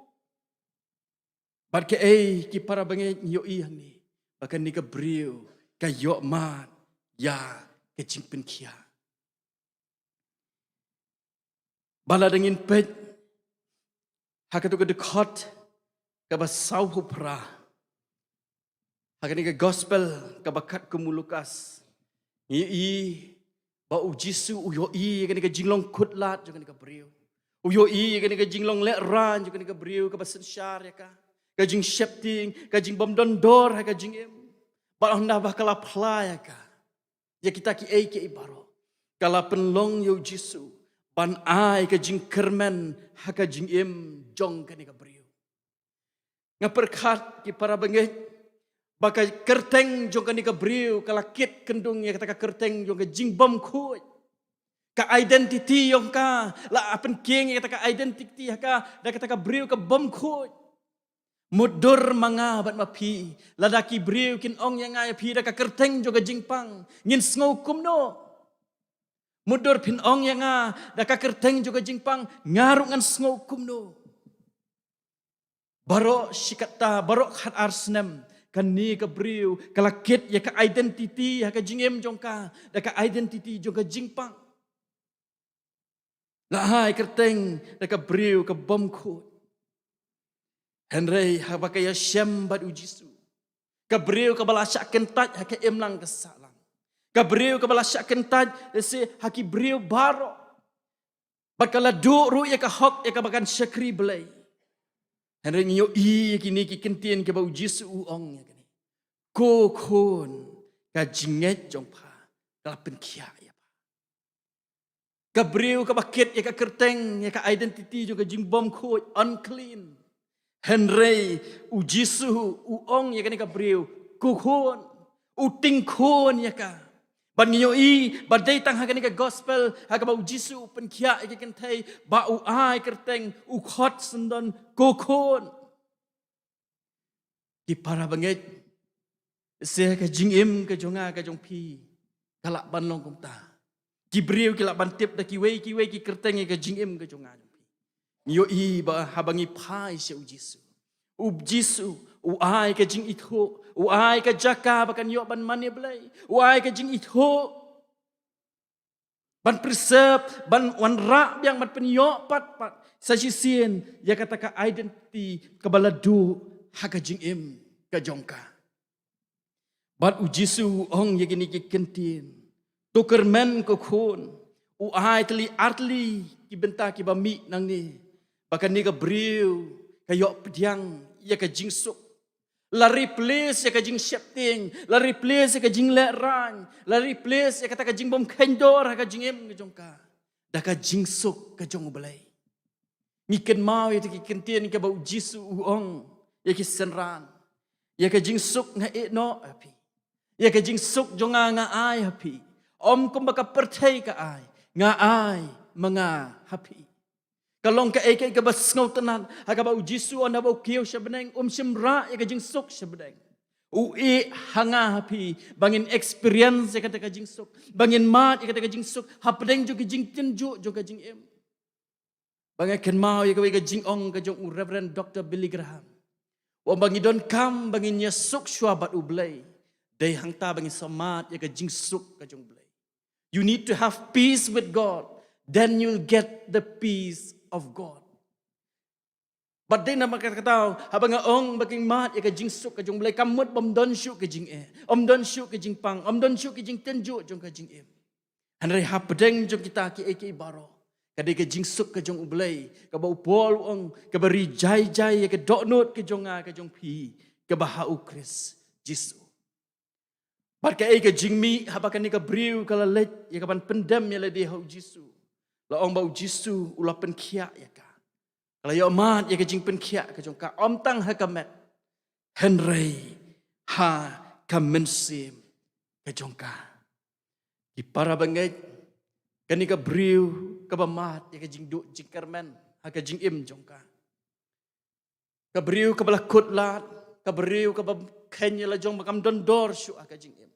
Bad kaei ki para bangeit, ngi ïohi hangne ba kane ka briew ka ïohmad ïa ka jingpynkhiah. Ba lada ngin peit ha kato ka dkhot kaba sawphew phra ha kane ka gospel kaba kat kum u Lukas, ngi ïohi ba U Jisu u ïohi ïa kane ka jinglong khutlad jong kane ka briew. U ïohi ïa kane ka jinglong lehrain jong kane ka briew kaba synshar ïa ka, ka jingsheptieng, ka jingbym don dor ha ka jingim. Bad hynda ba ka la phla ïa ka ïa kita kiei kiei baroh, ka la pynlong ïa U Jisu ban ai ka jingkyrmen ha ka jingim jong kane ka briew. Nga pyrkhat ki para bangeit ba ka kyrteng jong kane ka briew ka la kit kyndung ïa kata ka kyrteng jong ka jingbymkhuid. Ka identity jong ka, la pynkieng ïa kata ka identity ha ka da kata ka briew ka bymkhuid. Mutdur ma nga bad ma phi, lada ki briew kin ong ïa nga ïa phi da ka kyrteng jong ka jingpang, ngin sngew kumno? Mutdur phin ong ïa nga da ka kyrteng jong ka jingpang, nga ruh ngan sngew kumno? Baroh shi katta, baroh khat ar snem, kane ka briew ka la kit ïa ka identity ha ka jingim jong ka da ka identity jong ka jingpang. La ai kyrteng da ka briew ka bymkhuid. Hynrei haba ka ïashem bad U Jisu, ka briew kaba la shah kyntait ha ka imlang ka sahlang, ka briew kaba la shah kyntait lehse ha ki briew baroh, bad ka la duh ruh ïa ka hok ïa kaba kan shakri Blei. Hynrei ngi ïohi ïa kine ki kyntien kiba U Jisu u ong ïa kane: Ko khun, ka jingngeit jong pha ka la pynkhiah ïa pha. Ka briew kaba kit ïa ka kyrteng, ïa ka identity jong ka jingbymkhuid, unclean. Hynrei U Jisu u ong ïa kane ka briew, ko khun, u tyngkhun ïa ka. Bad ngi ïohi ba dei tang ha kane ka gospel ha kaba U Jisu u pynkhiah ïa ki kynthei, ba u ai kyrteng, u khot syndon, ko khun. Ki para bangeit, lehse ka jingim ka jong nga ka jong phi ka lah ban long kumta. Ki briew ki lah ban tip da kiwei kiwei ki kyrteng ïa ka jingim ka jong nga jong phi. Ngi ïohi ba haba ngi phai sha U Jisu, U Jisu u ai ka jingithuh, u ai ka jaka ba kan ïoh ban mane Blei, u ai ka jingithuh ban preserve, ban wanrah biang, ban pynïoh pat pat sa shisien ïa kata ka identity kaba la duh ha ka jingim ka jong ka. Bad U Jisu u ong ïa kine ki kyntien, to kyrmen ko khun, u ai tylli artylli ki bynta kiba mih nangne, ba kane ka briew ka ïoh pdiang ïa ka jingsuk. La replace ïa ka jingsheptieng, la replace ïa ka jinglehrain, la replace ïa kata ka jingbymkheiñ dor ha ka jingim ka jong ka da ka jingsuk ka jong U Blei. Ngi kynmaw ïa kita ki kyntien kiba U Jisu u ong ïa ki synran, ïa ka jingsuk nga ïeh noh ha phi, ïa ka jingsuk jong nga nga ai ha phi. Ym kumba ka pyrthei ka ai, nga ai ma nga ha phi. Ka long kaei kaei kaba sngewtynnat ha kaba U Jisu ynda ba u kiew sha bneng um shym rah ïa ka jingsuk sha bneng. U ïeh ha nga ha phi ba ngin experience ïa kata ka jingsuk, ba ngin mad ïa kata ka jingsuk hapdeng jong ka jingtynjuh jong ka jingim. Ba nga kynmaw ïa kawei ka jingong ka jong u Reverend Doctor Billy Graham, u ong ba ngi donkam ba ngin ïasuk shuwa bad U Blei, dei hangta ba ngin sa mad ïa ka jingsuk ka jong U Blei. You need to have peace with God then you'll get the peace of God. Bad dei namar kata, haba nga ong ba kin mad ïa ka jingsuk ka jong U Blei, kam mut ba ym don shuh ka jingeh, ym don shuh ka jingpang, ym don shuh ka jingtynjuh jong ka jingim. Hynrei hapdeng jong kita kiei kiei baroh, ka dei ka jingsuk ka jong U Blei, kaba u Paul u ong, kaba ri jai jai ïa ka dohnud ka jong nga ka jong phi, kaba ha U Khrist Jisu. Bad kaei ka jingmih haba kane ka briew ka la leit ïa ka ban pyndem ïa lade ha U Jisu? La ong ba U Jisu u la pynkhiah ïa ka. Ka la ïoh mad ïa ka jingpynkhiah ka jong ka, ym tang ha ka met, hynrei ha ka mynsiem ka jong ka. Ki para bangeit, kane ka briew kaba mad ïa ka jingduh jingkyrmen ha ka jingim jong ka, ka briew kaba la kut lad, ka briew kaba kheiñ ïa la jong ba kam don dor shuh ha ka jingim,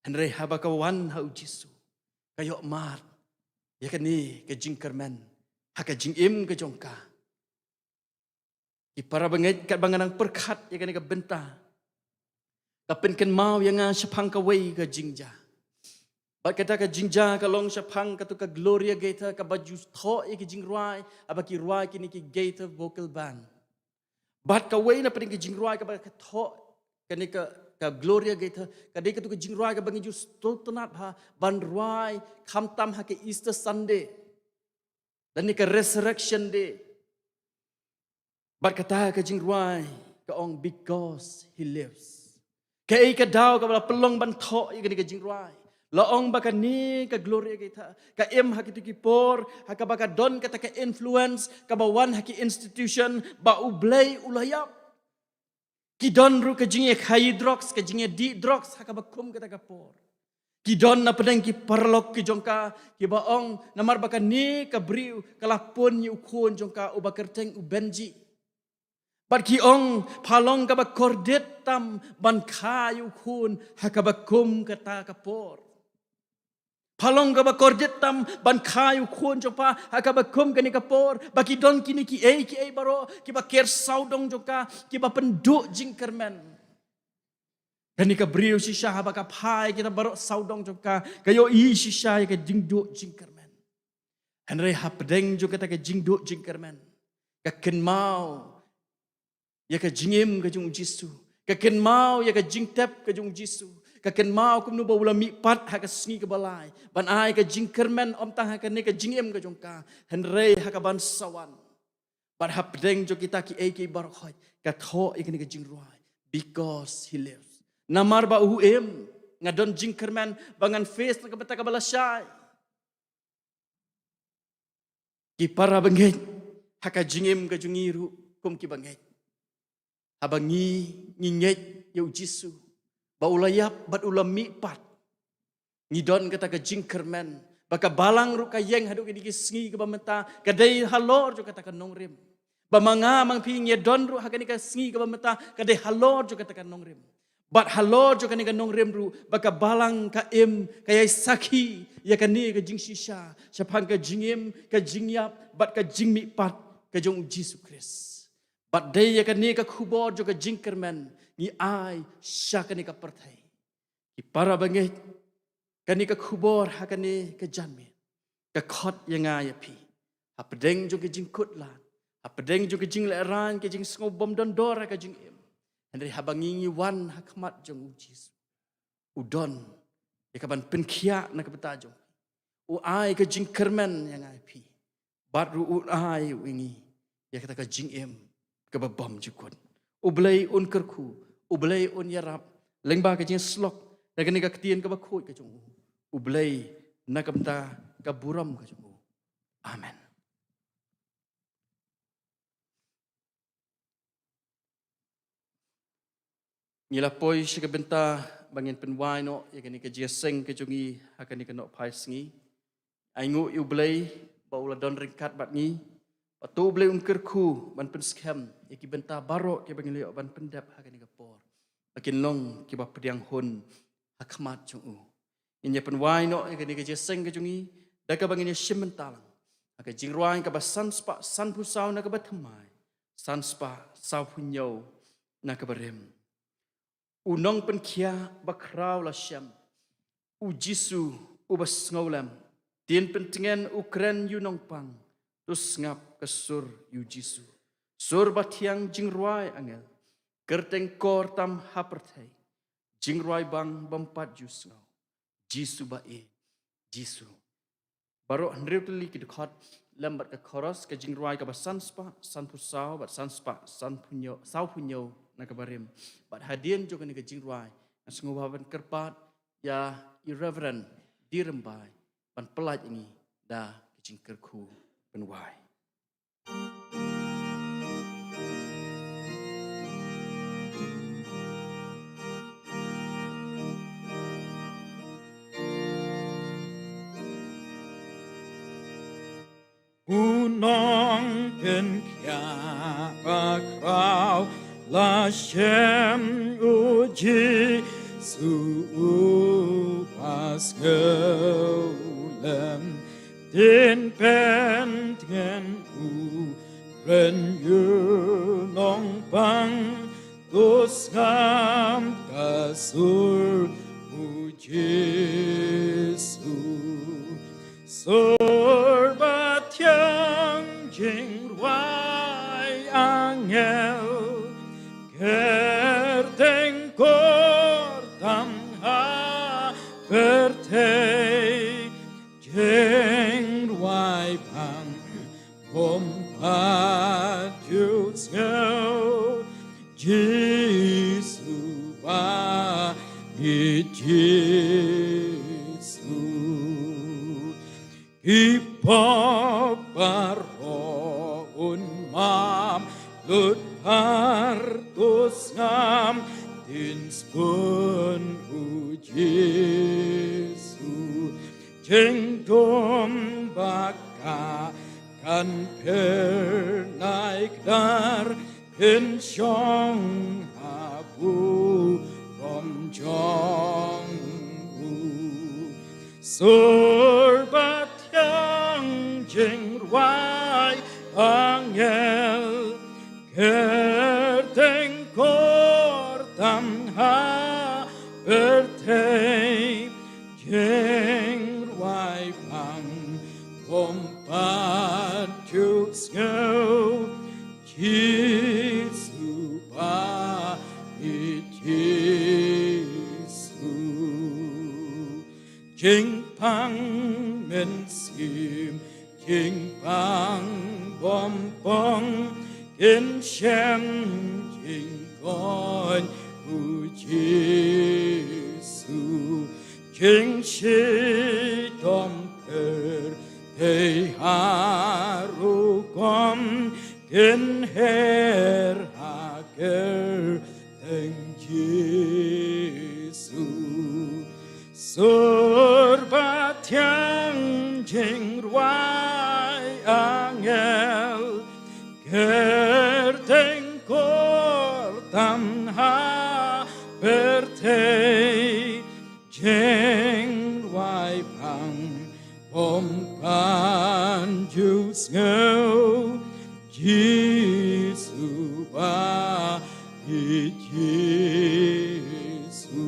hynrei haba ka wan ha U Jisu, ka ïoh mad ïa kane ka jingkyrmen ha ka jingim ka jong ka. Ki para bangeit, katba nga nang pyrkhat ïa kane ka bynta, ka pynkynmaw ïa nga shaphang kawei ka jingjia. Bad kata ka jingjia ka long shaphang kato ka Gloria Gaither, kaba ju thoh ïa ki jingrwai, haba ki rwai kine ki Gaither Vocal Band. Bad kawei na pdeng ki jingrwai kaba ka thoh kane ka, ka Gloria Gaither, ka dei kato ka jingrwai kaba ngi ju sngewtynnat bha ban rwai, khamtam ha ka Easter Sunday lane ka Resurrection Day. Bad kata ka jingrwai ka ong, "Because He lives." Kaei ka daw kaba la pynlong ban thoh ïa kane ka jingrwai? La ong ba kane ka Gloria Gaither ka im ha kito ki por ha kaba ka don kata ka influence kaba wan ha ki institution ba U Blei u la ïap. Ki don ruh ka jingïakhaïi drugs, ka jingïadih drugs ha kaba kum kata ka por. Ki don na pdeng ki paralok ki jong ka, kiba ong, namar ba kane ka briew ka la pun ïa u khun jong ka uba kyrteng u Benji. Bad ki ong, pha long kaba kordit tam ban kha ïa u khun ha kaba kum kata ka por. Pha long kaba kordit tam ban kha ïa u khun jong pha ha kaba kum kane ka por. Ba ki don kine kiei kiei baroh kiba ker sawdong jong ka, kiba pynduh jingkyrmen. Kane ka briew shisha haba ka phai kita baroh sawdong jong ka, ka ïohi shisha ïa ka jingduh jingkyrmen. Hynrei hapdeng jong kata ka jingduh jingkyrmen, ka kynmaw ïa ka jingim ka jong U Jisu, ka kynmaw ïa ka jingtep ka jong U Jisu, ka kynmaw kumno ba u la mihpat ha ka sngi kaba lai ban ai ka jingkyrmen, ym tang ha kane ka jingim ka jong ka, hynrei ha ka ban sa wan. Bad hapdeng jong kita kiei kiei baroh, ka thoh ïa kane ka jingrwai, "Because He lives." Namar ba u im, nga don jingkyrmen ba ngan face na ka bynta kaba lashai. Ki para bangeit, ha ka jingim ka jong ngi ruh kum ki bangeit, haba ngi, ngi ngeit ïa U Jisu ba u la ïap bad u la mihpat, ngi don kata ka jingkyrmen ba ka balang ruh ka ïeng haduh kine ki sngi kiba mynta, ka dei halor jong kata ka nongrim. Ba ma nga ma phi ngi don ruh ha kane ka sngi kaba mynta, ka dei halor jong kata ka nongrim. Bad halor jong kane ka nongrim ruh, ba ka balang ka im, ka ïai sakhi ïa kane ka jingshisha shaphang ka jingim, ka jingïap bad ka jingmihpat ka jong U Jisu Khrist. Bad dei ïa kane ka khubor jong ka jingkyrmen ngi ai sha kane ka pyrthei. Ki para bangeit, kane ka khubor ha kane ka janmiet ka khot ïa nga ïa phi hapdeng jong ka jingkut lad, hapdeng jong ka jinglehrain, ka jingsngew bym don dor ha ka jingim. Hynrei haba ngi, ngi wan ha khmat jong U Jisu, u don ïa ka ban pynkhiah na ka bynta jong phi. U ai ka jingkyrmen ïa nga ïa phi. Bad ruh un ai ïa ngi ïa kata ka jingim kaba bymjukut. U Blei un kyrkhu, U Blei un ïarap lyngba ka jingsyllok na kane ka ktien kaba khuid ka jong u. U Blei na ka bynta ka burom ka jong u. Amen. Ngi la poi sha ka bynta ba ngin pynwai noh ïa kane ka jingïaseng ka jong ngi ha kane ka nohphai sngi. Ainguh ïa U Blei ba u la don ryngkat bad ngi. Ba to U Blei un kyrkhu ban pynskhem ïa ki bynta baroh kiba ngi la ïoh ban pyndep ha kane ka por, ba kin long kiba pdiang hun ha khmat jong u. Ngin ïa pynwai noh ïa kane ka jingïaseng ka jong ngi da kaba ngin ïa shim bynta lang ha ka jingrwai kaba san spah sanphew saw na kaba thymmai, san spah sawphew hynñiew na kaba rim. U nongpynkhiah bakhraw la shem, U Jisu uba sngewlem, Dien pyntngen u kren ïa u nongpang, to sngap ka sur ïa u Jisu. Sur bathiang jingrwai angel, kyrteng kor tam ha pyrthei, jingrwai bang bym pat ju sngew. Jisu ba-ïeit, Jisu. Baroh hynriew tylli ki dkhot lem bad ka chorus, ka jingrwai kaba san spah sanphew saw bad san spah sanphew hynñiew, sawphew hynñiew na kaba rim. Bad hadien jong kane ka jingrwai, nga sngewbha ban kyrpad ïa i Reverend D. Rymbai ban pyllait ïa ngi da ka jingkyrkhu ban wai. U nongpynkhiah bakhraw la shem, u Jisu uba sngewlem. Dien pyntngen u kren ïa u nongpang, to sngap ka sur u Jisu. Sur bathiang jingrwai angel, kyrteng kor tam ha pyrthei, jingrwai bang bym pat ju sngew. Jisu ba-ïeit, Jisu. Ki pop baroh un map lut phar, to sngap dien sbun u Jisu. Jingdum ba ka kan pher nai kdar, phin shong ha burom jong u. Sur bathiang jingrwai angel, kyrteng kor tam ha pyrthei, jingrwai bang bym pat ju sngew. Jisu ba-ïeit, Jisu. Jingpang mynsiem, jingpang bym pong, kin shem jingkoit u Jisu. Jingshitom pyrthei ha rukom, kin her ha kyrteng Jisu. Sur bathiang jingrwai angel, kyrteng kor tam ha pyrthei, jingrwai bang bym pat ju sngew. Jisu ba-ïeit, Jisu.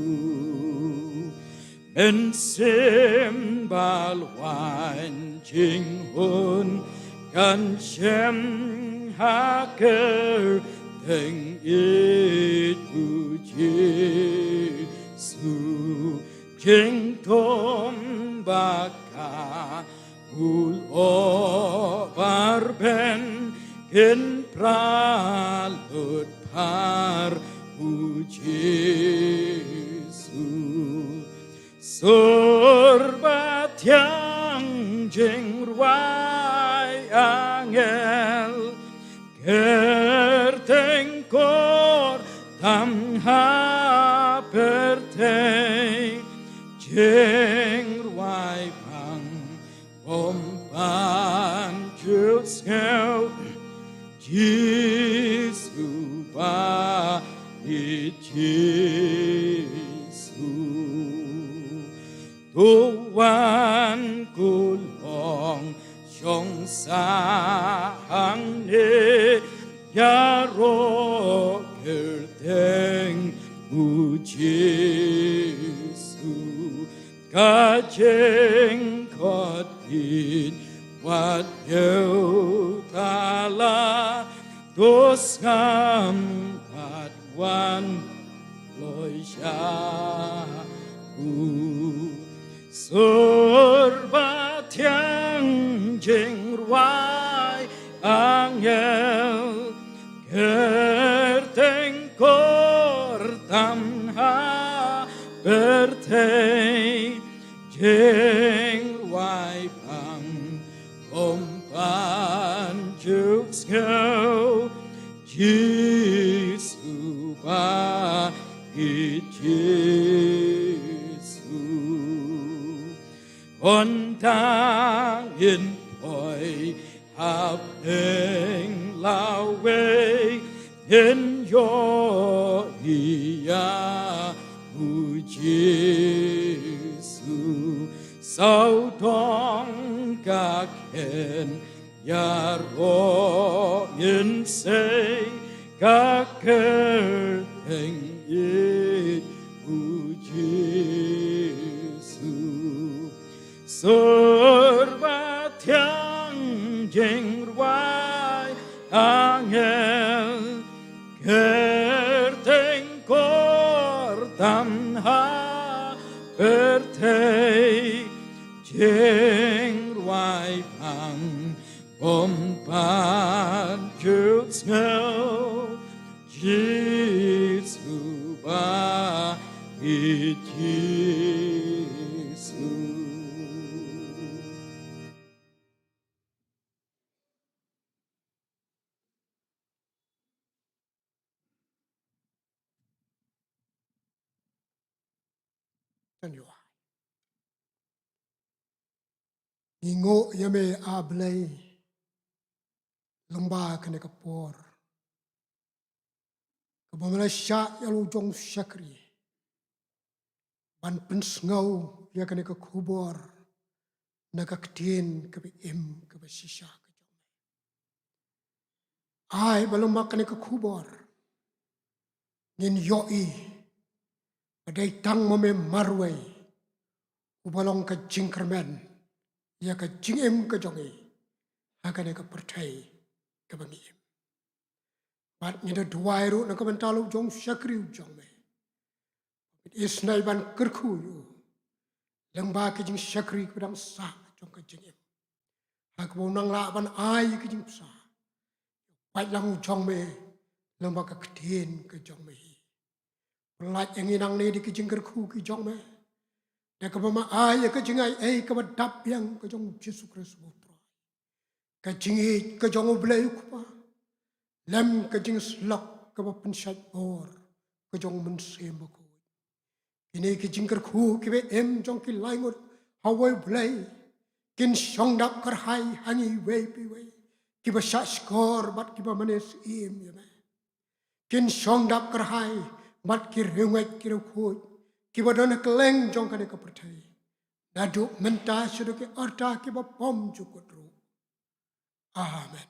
Mynsiem ba lwait jinghun kan shem ha kyrteng ïeit u Jisu. Jingdum ba ka u lyoh barben, kin pra lut phar u Jisu. Sur bathiang jingrwai angel, kyrteng kor tam ha pyrthei, jingrwai bang bym pat ju sngew. Jisu ba-ïeit, Jisu. To wan ko long shong sah hangne, ïaroh kyrteng u Jisu. Ka jing Wat it wat yeu tala, to sngam wat wan loi sha u. Sur ba thiang jingrwai angel, kyrteng kor tam ha pyrthei, jingrwai pang, ym pan juk sngew, Jisu ba ïeit, Jisu. Wan tang in poi hapdeng lawei, in ïohi ïa u Jisu. Sawdong ka khein ïaroh, ngin sei ka kyrteng ïeit u Jisu. Sur ba thiang jingrwai angel, kyrteng kor tam ha pyrthei, jingrwai pang, ym pan juk sngew, Jisu ba ïeit, Jisu. Tang ïa ngi nguh ïa me, A Blei, lyngba kane ka por kaba me la shah ïa la u jong u shakri ban pynsngew ïa kane ka khubor na ka ktien kaba im kaba shisha ka jong me. Ai ba lyngba kane ka khubor ngin ïohi ba dei tang ma me marwei uba long ka jingkyrmen ïa ka jingim ka jong ngi ha kane ka pyrthei kaba ngi im. Bad ngi da duwai ruh na ka bynta la u jong u shakri u jong me, isynei ban kyrkhu ïa u lyngba ka jingshakri kaba dang sah jong ka jingim, ha kaba u nang lah ban ai ka jingbsa. Peit lang u jong me lyngba ka ktien ka jong me hi. Pyllait ïa ngi nangne da ki jingkyrkhu ki jong me, da kaba me ai ïa ka jingai ei kaba dap biang ka jong u Jisu Khrist u Trai, ka jingïeit ka jong U Blei U Kpa, lem ka jingsyllok kaba pynshait bor ka jong U Mynsiem Bakhuid. Kine ki jingkyrkhu kiba im jong ki lai ngut ha uwei U Blei kin shong dap kyrhai ha ngi iwei pa iwei, kiba shah shkor bad kiba mane syiem ïa me. Kin shong dap kyrhai bad ki riewngeit ki riewkhuid kiba don ha kylleng jong kane ka pyrthei, naduh mynta shaduh ki rta kiba bymjukut ruh. Amen.